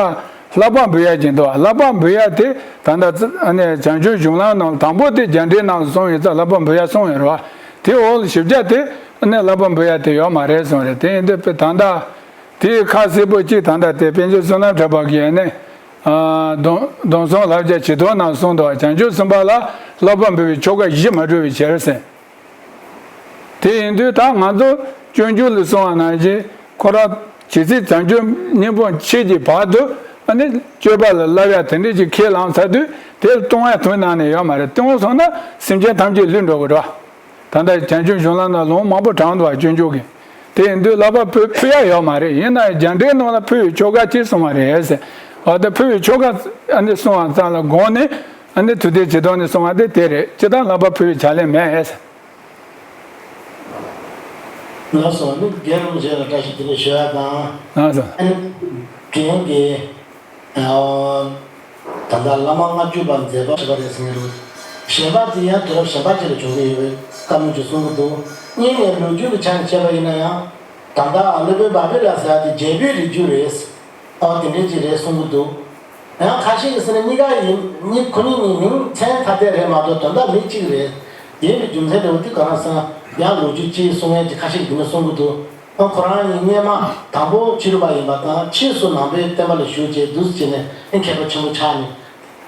བསླབ་པ་འབུལ་ཡ་ཅིག་འདུག་བ། བསླབ་པ་འབུལ་ཡ་དེ་ད་ལྟ་ཨ་ནི་བྱང་ཆུབ་གཞུང་ལམ་ནང་དང་པོ་དེ་རྒྱ་འགྲེལ་ནང་གསུངས་ཡོད་ཙང་། བསླབ་པ་འབུལ་ཡ་གསུངས་ཡོད་རེད་བ། དེ་འོག་ལ་ཞིབ་ཆ་དེ་ཨ་ནི་བསླབ་པ་འབུལ་ཡ་དེ་ཡོད་མ་རེད་གསུངས་རེད། དེ་ཡིན་དུས་ད་ལྟ་དེའི་ཁ་གསལ་པོ་གཅིག་ད་ལྟ་དེ་པཎ་ཆེན་བསོད་ནམས་གྲགས་པ་གིས་ཨ་ནི། ཨ། སྡོམ་སྡོམ་བཟུང་བསླབ་བྱ་ཇི་ལྟར་ནང་གསུངས་འདུག་བ། བྱང་ཆུབ་སེམས་དཔའ་ལ་བསླབ་པ་འབུལ་བའི་ཆོ་ག་བཞི་མ་གྲུབ་པའི་ཕྱིར་ཟེར། དེ་ཡིན་དུས་ད་ང་ཚོ་སྤྱོད་འཇུག་ལ་གསུངས་པ་ནང་བཞིན་ཁོ་རང་ཇི་སྲིད་བྱང་ཆུབ་སྙིང་པོ་མཆིས་ཀྱི་བར་དུ་ཨ་ནི་སྤྱོད་པ་ལ་བསླབ་ཡ་དེ་འདྲ་ཅིག་ཁས་བླངས་ཚར་དུས། དེ་གཏོང་ཡ་དོན་ནང་ནས་ཡོད་མ་རེད། གཏོང་སོང་ན་སེམས་ཅན་ཐམས་ཅད་བསླུས་འགྲོ་གི་རེད་བ། ད་ལྟ་བྱང་ཆུབ་གཞུང་ལམ་ནང་ལུང་མང་པོ་དྲངས་འདུག་བ། སྤྱོད་འཇུག་གི། དེ་ཡིན་དུས་བསླབ་པ་ཕུལ་ཕུལ་ཡ་ཡོད་མ་རེད། ཡིན་ན་ཡང་རྒྱ་འགྲེལ་ནང་ལ་ཕུལ་བའི་ཆོ་ག་ཅིག་གསུངས་པ་རེད་ཟེར། འོ་དེ་ཕུལ་བའི་ཆོ་ག་ཨ་ནི་གསུངས་པ་ཙམ་ལ་དགོངས་ནས་ཨ་ནི་ཐུགས་གཏེར་ཇི་ལྟར་ནས་གསུངས་པ་དེ་དེ་རེད། ཅི་ལྟར་བསླབ་པ་ཕུལ་བའི་བྱ་ལས་མེད་ཟེར། ལགས་སོ། ཨ་ནི་རྒན་རིན་པོ་ཆེ་ལ་བཀྲ་ཤིས་བདེ་ལེགས་ཞུ་ཡ་དང་། ལགས་སོ། ཨ་ནི་རྒན་གྱིས། ད་ལྟ་བླ་མ་ལྔ་བཅུ་པ་མཛད་པ་ཞེས་པ་རེད་ཟེར་གྱི་འདུག་གཞན་པ་དེ་ཡང་དུས་རབས་གཞན་པ་ཅིག་ལ་བྱུང་གི་ཡོད་པའི་བཀའ་མོལ་ཅིག་གསུང་གི་འདུག་གཉིས་ནས་ལོ་རྒྱུས་ཀྱི་ཆ་ནས་བཤད་པ་ཡིན་ན་ཡང་། ད་ལྟ་སློབ་དཔོན་བཱ་བི་ལ་ཟེར་ཡ་དེ་རྒྱལ་པོའི་རིགས་རྒྱུད་རེད། ཨོ་དེ་འདྲའི་ཅིག་རེད་གསུང་གི་འདུག་ཡང་ཁ་ཤས་ཀྱིས་ཟེར་ན་གཉིས་ཀ་ཡིན། གཉིས་ཁོ་གཉིས་གཉིས་མིང་མཚན་ཐ་དད་རེད་མ་གཏོགས་དོན་དག་མི་གཅིག་རེད། ཡིན་པའི་རྒྱུ་མཚན་འདྲ་བོ་དེ་ག་རང་ཟེར་ན། ཡང་ལོ་རྒྱུས་ཅིག་གསུང་མཁན་ཅིག་ཁ་ཤས་ཀྱིས་འདི་འདྲ་གསུང་གི་འདུག་ཨ་ཁོ་རང་གཉིས་སྔས་མ་དང་པོ་ཕྱི་རོལ་པ་ཡིན་པ་དང་། ཕྱིས་སུ་ནང་པའི་བསྟན་པ་ལ་ཞུགས་རྗེས་འདུག་སེ་བྱས་ནས་ཨེ་མཁས་པ་ཆེན་པོ་ཆགས་ནས་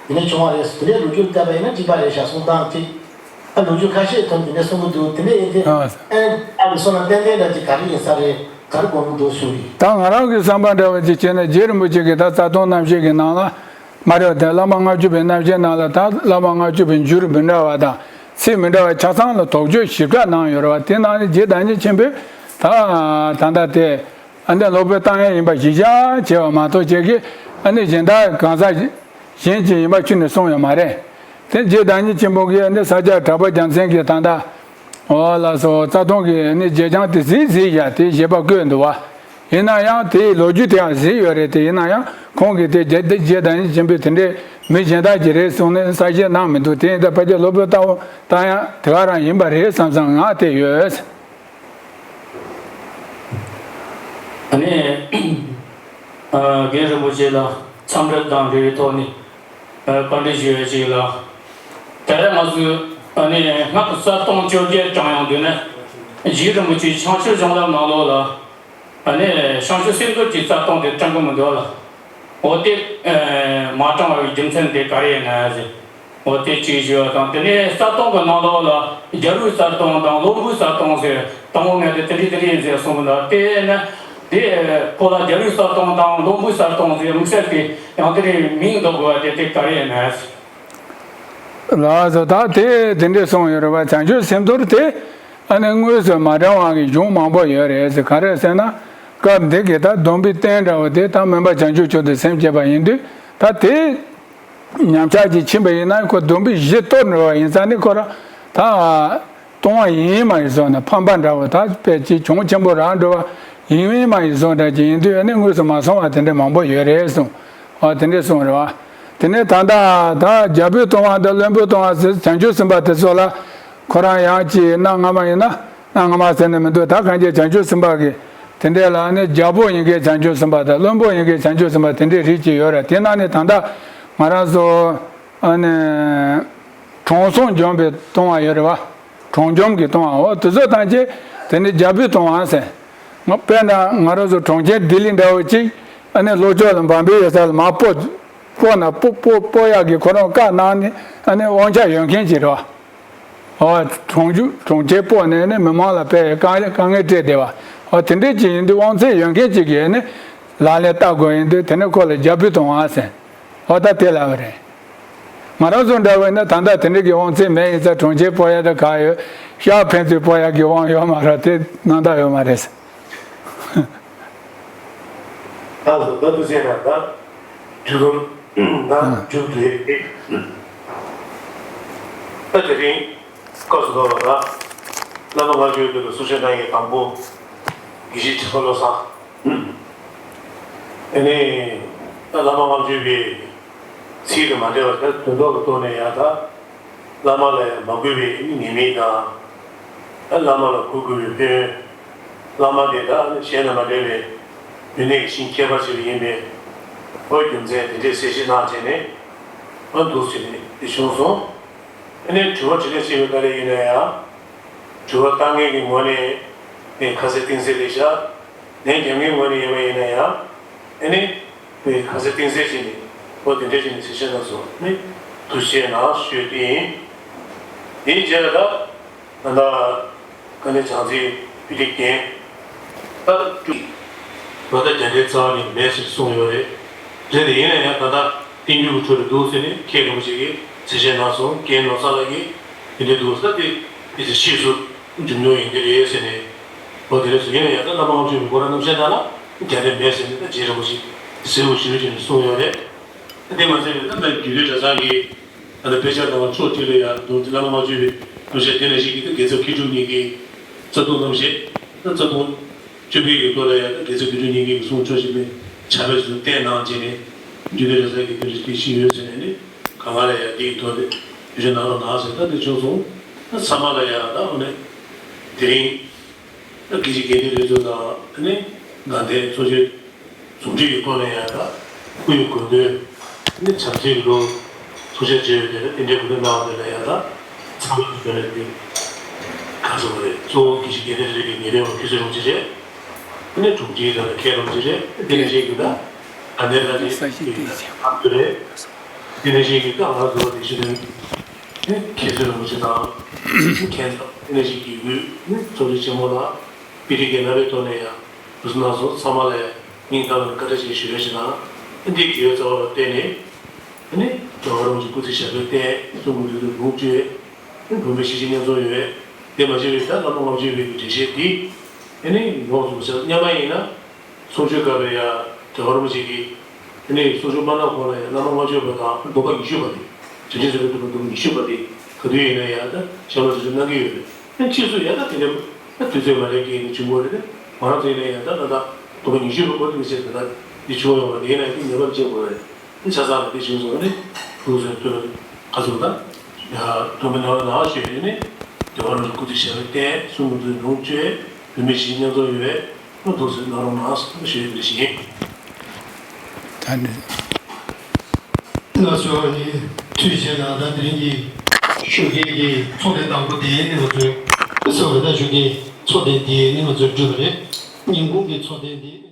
དེ་འདྲ་བྱུང་བ་རེད། དེ་འདྲའི་ལོ་རྒྱུས་བལྟས་པ་ཡིན་ན་གཅིག་པ་རེད་ཤག་གསུང་སྟངས་གཅིག་ཨ་ལོ་རྒྱུས་ཁ་ཤས་ཐོན་དེ་འདྲ་གསུང་གི་འདུག་དེ་འདྲ་ཡིན་ཏེ། ཨ། ཨེ་ཨ་གི་སོང་ན་ཏན་ཏན་འདྲ་ཅིག་ག་རེ་ཡིན་ས་རེད། ག་རེ་དགོངས་ཀྱི་འདུག་གསུང་གི། ད་ང་རང་གི་བསམ་པ་འདྲ་བ་ཅིག་བྱས་ན། རྗེ་རིན་པོ་ཆེ་གིས་ད་རྩ་ལྟུང་རྣམ་བཤད་ཀྱི་ནང་ལ། མ་རེད་དེ། བླ་མ་ལྔ་བཅུ་པའི་རྣམ་བཤད་ནང་ལ་ད་བླ་མ་ལྔ་བཅུ་པའི་འགྱུར་མི་འདྲ་བ་དང་ཚིག་མི་འདྲ་བ་ཆ་ཚང་ལ་དོགས་གཅོད་ཞིབ་ཕྲ་གནང་ཡོད་རེད་བ། དེ་ནང་ནས་རྗེ་བདག་ཉིད་ཆེན་པོས་ད་ད་ལྟ་དེ་ཨ་ནི་སློབ་དཔོན་བཏང་ཡ་ཡིན་པ་གཞི་བཞག་བྱས་པ་མ་གཏོགས། ཁྱེད་ཀྱིས་ཨ་ནི་གཞན་དག་གང་ཟག་གཞན་གྱི་ཡིན་པ་ཁྱོན་ནས་གསུངས་ཡོད་མ་རེད། དེ་རྗེ་བདག་ཉིད་ཆེན་པོ་གིས་ཨ་ནི་ས་སྐྱ་གྲགས་པ་རྒྱལ་མཚན་གྱིས་ད་ལྟ། འོ་ལགས་སོ། རྩ་ལྟུང་གི་ཨ་ནི་བྱེད་སྤྱང་དེ་གཟིགས་གཟིགས་བཞག་དེ་བཞེད་པ་བཀོད་འདུག་བ། ཡིན་ན་ཡང་དེའི་ལོ་རྒྱུས་དེའང་གཟིགས་ཡོད་རེད་དེ། ཡིན་ན་ཡང་ཁོང་གིས་དེ་རྗེ་རྗེ་བདག་ཉིད་ཆེན་པོས་དེ་འདྲའི་མི་གཞན་དག་གི་རེད་གསུངས་ནས་གསལ་བཤད་གནང་མི་འདུག་དེ་ཡིན་ད་ཕལ་ཆེར་སློབ་དཔོན་ལྟ་བུ་ལྟ་ཡང་དེ་ག་རང་ཡིན་པ་རེད་བསམ་བསམ་ངས་བལྟས་ཡོད། ཨ་ནི། ཨ། རྒན་རིན་པོ་ཆེ་ལ་འཚམས་འདྲི་དང་འབྲེལ་བའི་ཐོག་ནས། ཨ། བཀའ་འདྲི་ཞུ་ཡ་ཅིག་ལ། ད་རེས་ང་ཚོས་ཨ་ནི་སྔགས་ཀྱི་རྩ་ལྟུང་བཅོ་བརྒྱད་བགྲང་ཡོང་དུས་ནས། རྗེ་རིན་པོ་ཆེས་བྱང་ཆུབ་གཞུང་ལམ་ནང་ལོགས་ལ། ཨ་ནི་བྱང་ཆུབ་སེམས་འདུལ་གྱི་རྩ་ལྟུང་དེ་བགྲང་གི་མི་འདུག་ལ། འོ་དེ་མ་བགྲང་བའི་རྒྱུ་མཚན་དེ་ག་རེ་ཡིན་ན་ཟེར། འོ་དེ་གཅིག་ཞུ་བ་དང་། དེ་ནས་རྩ་ལྟུང་གི་ནང་ལོགས་ལ་རྒྱལ་པོའི་རྩ་ལྟུང་དང་བློན་པོའི་རྩ་ལྟུང་ཟེར། དང་པོ་ངས་དེ་དེ་འདྲ་དེ་འདྲ་ཡིན་ཟེར་གསུངས་གི་འདུག་དེ་ནས་དེ་ཁོ་ལ་རྒྱལ་པོའི་རྩ་ལྟུང་དང་བློན་པོའི་རྩ་ལྟུང་ཟེར་དམིགས་བསལ་གྱི་ཡང་དེ་འདྲའི་མིང་འདོགས་དགོས་པ་དེ་དེ་ག་རེ་ཡིན་ན་ཟེར། ལགས་སོ། ད་དེ་དེ་འདྲས་གསུངས་ཡོད་རེད་བ། བྱང་ཆུབ་སེམས་འདུལ་དེ་ཨ་ནི་དངོས་སུ་མ་བགྲང་བ་གི་གཞུང་མང་པོ་ཡོད་རེད་ཟེར། ག་རེ་ཟེར་ན། སྐབས་འདི་གི་ད་སྡོམ་པའི་རྟེན་འདྲ་བོ་དེ་ད་སྨོན་པ་བྱང་ཆུབ་མཆོག་ཏུ་སེམས་བསྐྱེད་པ་ཡིན་དུས། ད་དེ་ཉམས་ཆག་ཅིག་ཕྱིན་པ་ཡིན་ན། ཁོ་སྡོམ་པའི་གཞི་གཏོར་འགྲོ་བ་ཡིན་ཙང་ནི། ཁོ་རང་ད་ལྟུང་བ་ཡིན་མ་ཡིན་བཟོ་ནས་ཕམ་པ་འདྲ་བོ་ད་དཔེ་ཅིག་གྱོང་ཆེན་པོ་རག་འགྲོ་བ་ཡིན་མ་ཡིན་བཟོ་འདྲ་ཅིག་ཡིན་དུས། ཨ་ནི་དངོས་སུ་མ་སོང་བ་དེ་འདྲ་མང་པོ་ཡོད་རེད་གསུངས། ཨ། དེ་འདྲས་གསུངས་རེད་བ། དེ་ནས་ད་ལྟ་ད་རྒྱལ་པོའི་ལྟུང་བ་དང་བློན་པོའི་ལྟུང་བ་ཟེར། བྱང་ཆུབ་སེམས་དཔའ་དེ་ཚོ་ལ་ཁོ་རང་ཡང་ཅིག་གནའ་སྔ་མ་ཡིན་ན། གནའ་སྔ་མ་ཟེར་ནས་མི་འདུག་ད་གང་ཅི་བྱང་ཆུབ་སེམས་དཔའ་གི་དེ་འདྲས་ལ་ནི་རྒྱལ་པོ་ཡིན་མཁན་བྱང་ཆུབ་སེམས་དཔའ་དང་། བློན་པོ་ཡིན་མཁན་བྱང་ཆུབ་སེམས་དཔའ་དེ་འདྲས་རིགས་ཅིག་ཡོད་རེད། དེ་ནང་ནས་ད་ལྟ་ང་རང་ཚོ་ཨ་ནི་གྲོང་གསུམ་འཇོམས་པའི་ལྟུང་བ་ཡོད་རེད་བ། གྲོང་འཇོམས་ཀྱི་ལྟུང་བ། འོ་དེ་ཚོ་ཐམས་ཅད་དེ་ནི་རྒྱལ་པོའི་ལྟུང་བ་ཟེར། ང་དཔེར་ན་ང་རང་ཚོ་གྲོང་ཁྱེར་ལྡི་ལི་འདྲ་བོ་ཅིག་ཨ་ནི་ལྷོ་ཕྱོགས་ལ་འབམ་པའི་ཡོད་ས་ལ་མར་སྤོ་སྤོ་ན་སྤོ་སྤོ་སྤོ་ཡག་གི་ཁོ་རང་བཀའ་གནང་ནས་ཨ་ནི་དབང་ཆ་ཡོད་མཁན་ཅིག་རེད་བ། ཨོ་གྲོང་ཆུ་གྲོང་ཁྱེར་སྤོ་ནས་ནི་མི་མང་ལ་དཔེ་དཀའ་དཀའ་ངལ་སྤྲད་བསྡད་པ། ཨོ་དེ་འདྲས་ཅིག་ཡིན་དུས་དབང་ཚད་ཡོད་མཁན་ཅིག་གིས་ནི་ལག་ལེན་བསྟར་དགོས་ཡིན་དུས་དེ་ནི་ཁོ་ལ་རྒྱབ་འབུལ་གཏོང་བ་ཟེར། ཨོ་ད་དེ་ལབ་པ་རེད། ང་རང་ཚོ་འདྲ་བས་ན་ད་ལྟ་དེ་འདྲ་གི་དབང་ཚད་མེད་ཡིན་ཙང་གྲོང་ཁྱེར་སྤོ་ཡ་ད་ག་ཡོད། ཤར་ཕན་ཚུན་སྤོ་ཡ་གི་དབང་ཡོད་མ་རེད་དེ་གནང་ཐབས་ཡོད་མ་རེད། ད་ད་དུ་ཟེར་ན་ད་དུས་ད་མཇུག་ཏུ་ད་དེ་རིང་སྐབས་སུ་བབས་པ་ད་བླ་མ་ལྔ་བཅུ་པའི་དུས་ལ་གསུང་བཤད་གནང་ཡས་དང་པོ་དགེ་བཤེས་ཁྲི་པ་བློ་བཟང་། ཨ་ནི། ད་བླ་མ་ལྔ་བཅུ་པའི་ཚིག་དང་མ་འབྲེལ་བར་དོན་ཐོག་ཏུ་གཏོང་ནས་ཡང་དག་བླ་མ་ལ་ཡང་མ་གུས་པའི་ཉེས་དམིགས་དང་། ད་བླ་མ་ལ་གུས་དགོས་པའི་ཕན་ཡོན། བླ་མ་དེ་དག་ནི་གཞན་དང་མ་འདྲ་བའི་ཡོན་ཏན་གྱི་ཞིང་ཁྱད་པར་ཆེ་བ་ཡིན་པས། ཨོ་རྒྱུ་མཚན་དེ་འདྲའི་གསལ་བཤད་གནང་བྱས་ནས་ཨོ་འདུག་ཟེར་ནས་དེ་བྱུང་སོང་། ཨ་ནི་དྲི་བ་དྲིས་ལན་བྱེད་པའི་སྐབས་ལ་ཡིན་ན་ཡང་། དྲི་བ་བཏང་མཁན་གྱི་ངོས་ནས་ནི་ཁ་གསལ་གཏིང་གསལ་རེད་ཤག་ལན་རྒྱབ་མཁན་ངོས་ནས་ཡིན་པ་ཡིན་ན་ཡང་། ཨ་ནི། པའི་ཁ་གསལ་གཏིང་གསལ་བྱས་ནས་ཨོ་དེ་འདྲ་བྱས་ནས་གསལ་བཤད་གནང་སོང་ནི་ཐུགས་རྗེ་གནང་ཞུས་ཏེ་ཡིན། དེའི་རྗེས་ལ་ད་ད་ལྟ་དཀའ་གནད་བྱང་རྩེའི་དཔེ་ཁྲིད་རྒན་ད་བཅུ་ད་ལྟ་རྒྱ་འབྲས་རྩ་བ་ནས་མེད་ཟེར་གསུངས་ཡོད་རེད། རེད་དེ་ཡིན་ན་ཡང་ད་ལྟ་བསྟན་འགྱུར་གྱི་ཁྲོད་དུ་འདུག་ཟེར་ནས་མཁན་རིན་པོ་ཆེ་གིས་གསལ་བཤད་གནང་སོང་། རྒན་ནོར་བཟང་ལགས་ཀྱིས་དེ་འདྲ་འདུག་ཟེར་ད་དེ་དེ་ཚོ་ཕྱིས་སུ། འབྱུང་མྱོང་ཡིན་གྱི་རེད་ཟེར་ནས། ཨོ་དེ་རེད་ཟེར་ཡིན་ན་ཡང་ད་བླ་མ་ལྔ་བཅུ་པའི་སྐོར་རྣམ་བཤད་ནང་ལ་རྒྱ་འབྲས་མེད་ཟེར་ནས་ད་རྗེ་རིན་པོ་ཆེ་གཟིགས་རོགས་ཞུ་ཞེས་ནས་གསུངས་ཡོད་རེད། དེ་མ་ཟད་ད་ལྟ་རྒྱུད་སྟོད་གྲྭ་ཚང་གི་ད་ལྟ་དཔེ་ཆ་དང་ཕྱོགས་གཅིག་ལ་ཡང་འདུག་བླ་མ་ལྔ་བཅུ་པའི་རྣམ་བཤད་དེ་ནང་བཞིན་གྱི་ད་དགེ་ཚུལ་མཁས་གྲུབ་གཉིས་ཀྱི་རྩ་ལྟུང་རྣམ་བཤད་ད་རྩ་ལྟུང་བཅོ་བརྒྱད་ཀྱི་ཐོག་ལ་ཡང་ད་དགེ་ཚུལ་མཁས་གྲུབ་གཉིས་ཀྱི་གསུང་ཕྱོགས་གཅིག་ནས་ཕྱག་དཔེ་ཚུར་བསྟན་གནང་བྱས་ནས་རྒྱུད་སྟོད་གྲྭ་ཚང་གི་དེ་འདྲ་ཞིག་ཡོད་ཟེར་ནས་ནི་གང་ག་ལ་ཡང་འདིའི་ཐོག་ནས་ཡོད་ཆེ་གནང་རོགས་གནང་ཟེར་ད་འདི་བྱུང་སོང་། ད་ཚང་མ་ལ་ཡང་ད་འོ་ནས་དེ་རིང་། ད་དགེ་བཤེས་དགེ་འདུན་རེ་ཚོ་དང་ཨ་ནི་དགའ་ལྡན་ཚོགས་ཆེན་ཟུང་འབྲེལ་གྱི་ཐོག་ནས་ཡང་ད་སྐུ་ཡི་དགོངས་དོན་ཨ་ནི་བྱམས་བརྩེའི་ལུང་ཚོགས་ཆེན་བྱས་ཡོད་དེ་ལ་དེ་འདྲའི་གོ་སྒྲིག་གནང་བ་དེ་ལ་ཡང་ད་ཚང་མ་གི་དོན་ལ་དེ་ག་ཚོད་རེད་གཙོ་བོ་དགེ་བཤེས་དགེ་འདུན་རེ་གི་ཉེ་རིང་བ་ཁྱེད་ཚོ་ཡོང་ཅི་རེད། ཨ་ནི་དྲུང་ཆེའི་དོན་ལ་མཁན་རུང་ཅི་རེད་དེ་ནས་བཤད་གི་ད་དགའ་ལྡན་ལྷ་སྡེ་གི་ད་ཨ་མདོ་རེད། དེ་ནས་བཤད་གི་ད་ང་ཚོ་དགེ་བཤེས་དོན། ནི་མཁན་ཟུར་རིན་པོ་ཆེ་དང་། མཁན་ཚོ་ནི་ཞིག་གི་ཡུལ་ནི་ཚོགས་སྡེ་ཆེན་མོ་ལ་པི་ཏི་གེ་ན་བའི་ཐོག་ནས་ཡང་འདུག་སེ་གནང་སོང་། ཚང་མ་ལ་ཡང་སྙིང་ཐག་ནས་བཀའ་དྲིན་ཆེ་ཞུ་ཡ་ཞིག་དང་། འདི་གི་ཡོད་རྩ་བ་ལ་བརྟེན་ནས་ནི་རྒྱལ་བ་རིན་པོ་ཆེ་སྐུ་ཚེ་ཞབས་པད་བརྟན། གསུང་གི་ལུགས་དང་ལུང་བཅོས། ནི་བོད་མི་ཞི་བྱེད་མཉམ་འཛོམས་ཡོད། དེ་མ་ཟད་པའི་ད་བླ་མ་ལྔ་བཅུ་པའི་གི་འགྲེལ་བཤད་འདི་ནི་ཡོངས་སུ་མ་ཆགས་སྙམ་པ་ཡིན་ན། གསུང་ཆོས་སྐབས་ལ་ཡང་རྒྱལ་བ་རིན་པོ་ཆེ་གིས་ཨ་ནི་གསུང་ཆོས་མ་གནང་གོང་ལ་ཡང་བླ་མ་ལྔ་བཅུ་པ་དང་བསྡོམས་པ་ཉི་ཤུ་པ་དེ་བྱང་ཆུབ་སེམས་དཔའི་སྡོམ་པ་བསྡོམས་པ་ཉི་ཤུ་པ་དེ་ག་དུས་ཡིན་ན་ཡང་ད་ཞལ་ལག་ཆོས་ཆོས་གནང་གི་ཡོད་རེད། ཨ་ཕྱིས་སུ་ཡང་ད་དེ་འདྲ་ཨ་དུས་ཚོད་མ་རན་གྱི་ནི་བྱུང་དགོས་རེད། ང་རང་ཚོ་ཡིན་ན་ཡང་ད་ད་ད་བསྡོམས་པ་ཉི་ཤུ་པ་བར་དུ་མི་ཚེ་ད་ད་འདི་བྱུང་ཡོང་བ་དེ་ཡིན་ན་ཡང་དེ་ངེས་པར་དུ་བྱེད་དགོས་རེད། ཨ་ཆ་ཚང་ལ་དེ་བྱུང་སོང་ནི་ཐུགས་སུ་ཐུགས་ལ་ག་ཚོད་ད་ཡ་དུམ་པ་ནང་ལ་ནང་ཞུས་ནི་རྒྱལ་བ་རིན་པོ་ཆེ་སྐུ་ཚེ་ཞབས་པད་བརྟན། གསུང་གི་ལུང་བཅོས། བོད་མི་ཞི་བྱེད་མཉམ་འཛོམས་ཡོད། ཐུགས་སུ་གནང་རོགས་གནང་ཞུ་ཡི་ཞིང་། ད་ནི། ལགས་སོ། ཨ་ནི་ཐུགས་རྗེ་གནང་། ད་དེ་རིང་གི་ཞོགས་ཀས་ཀྱི་ཚོགས་ཐེངས་དང་པོ་དེ་ནི་ང་ཚོས་གསུངས་པ་དང་ཞོགས་ཀའི་ཚོགས་ཐེངས་དེ་ནི་ང་ཚོས་གྲུབ་པ་རེད། ཉིན་གུང་གི་ཚོགས་ཐེངས་དེ།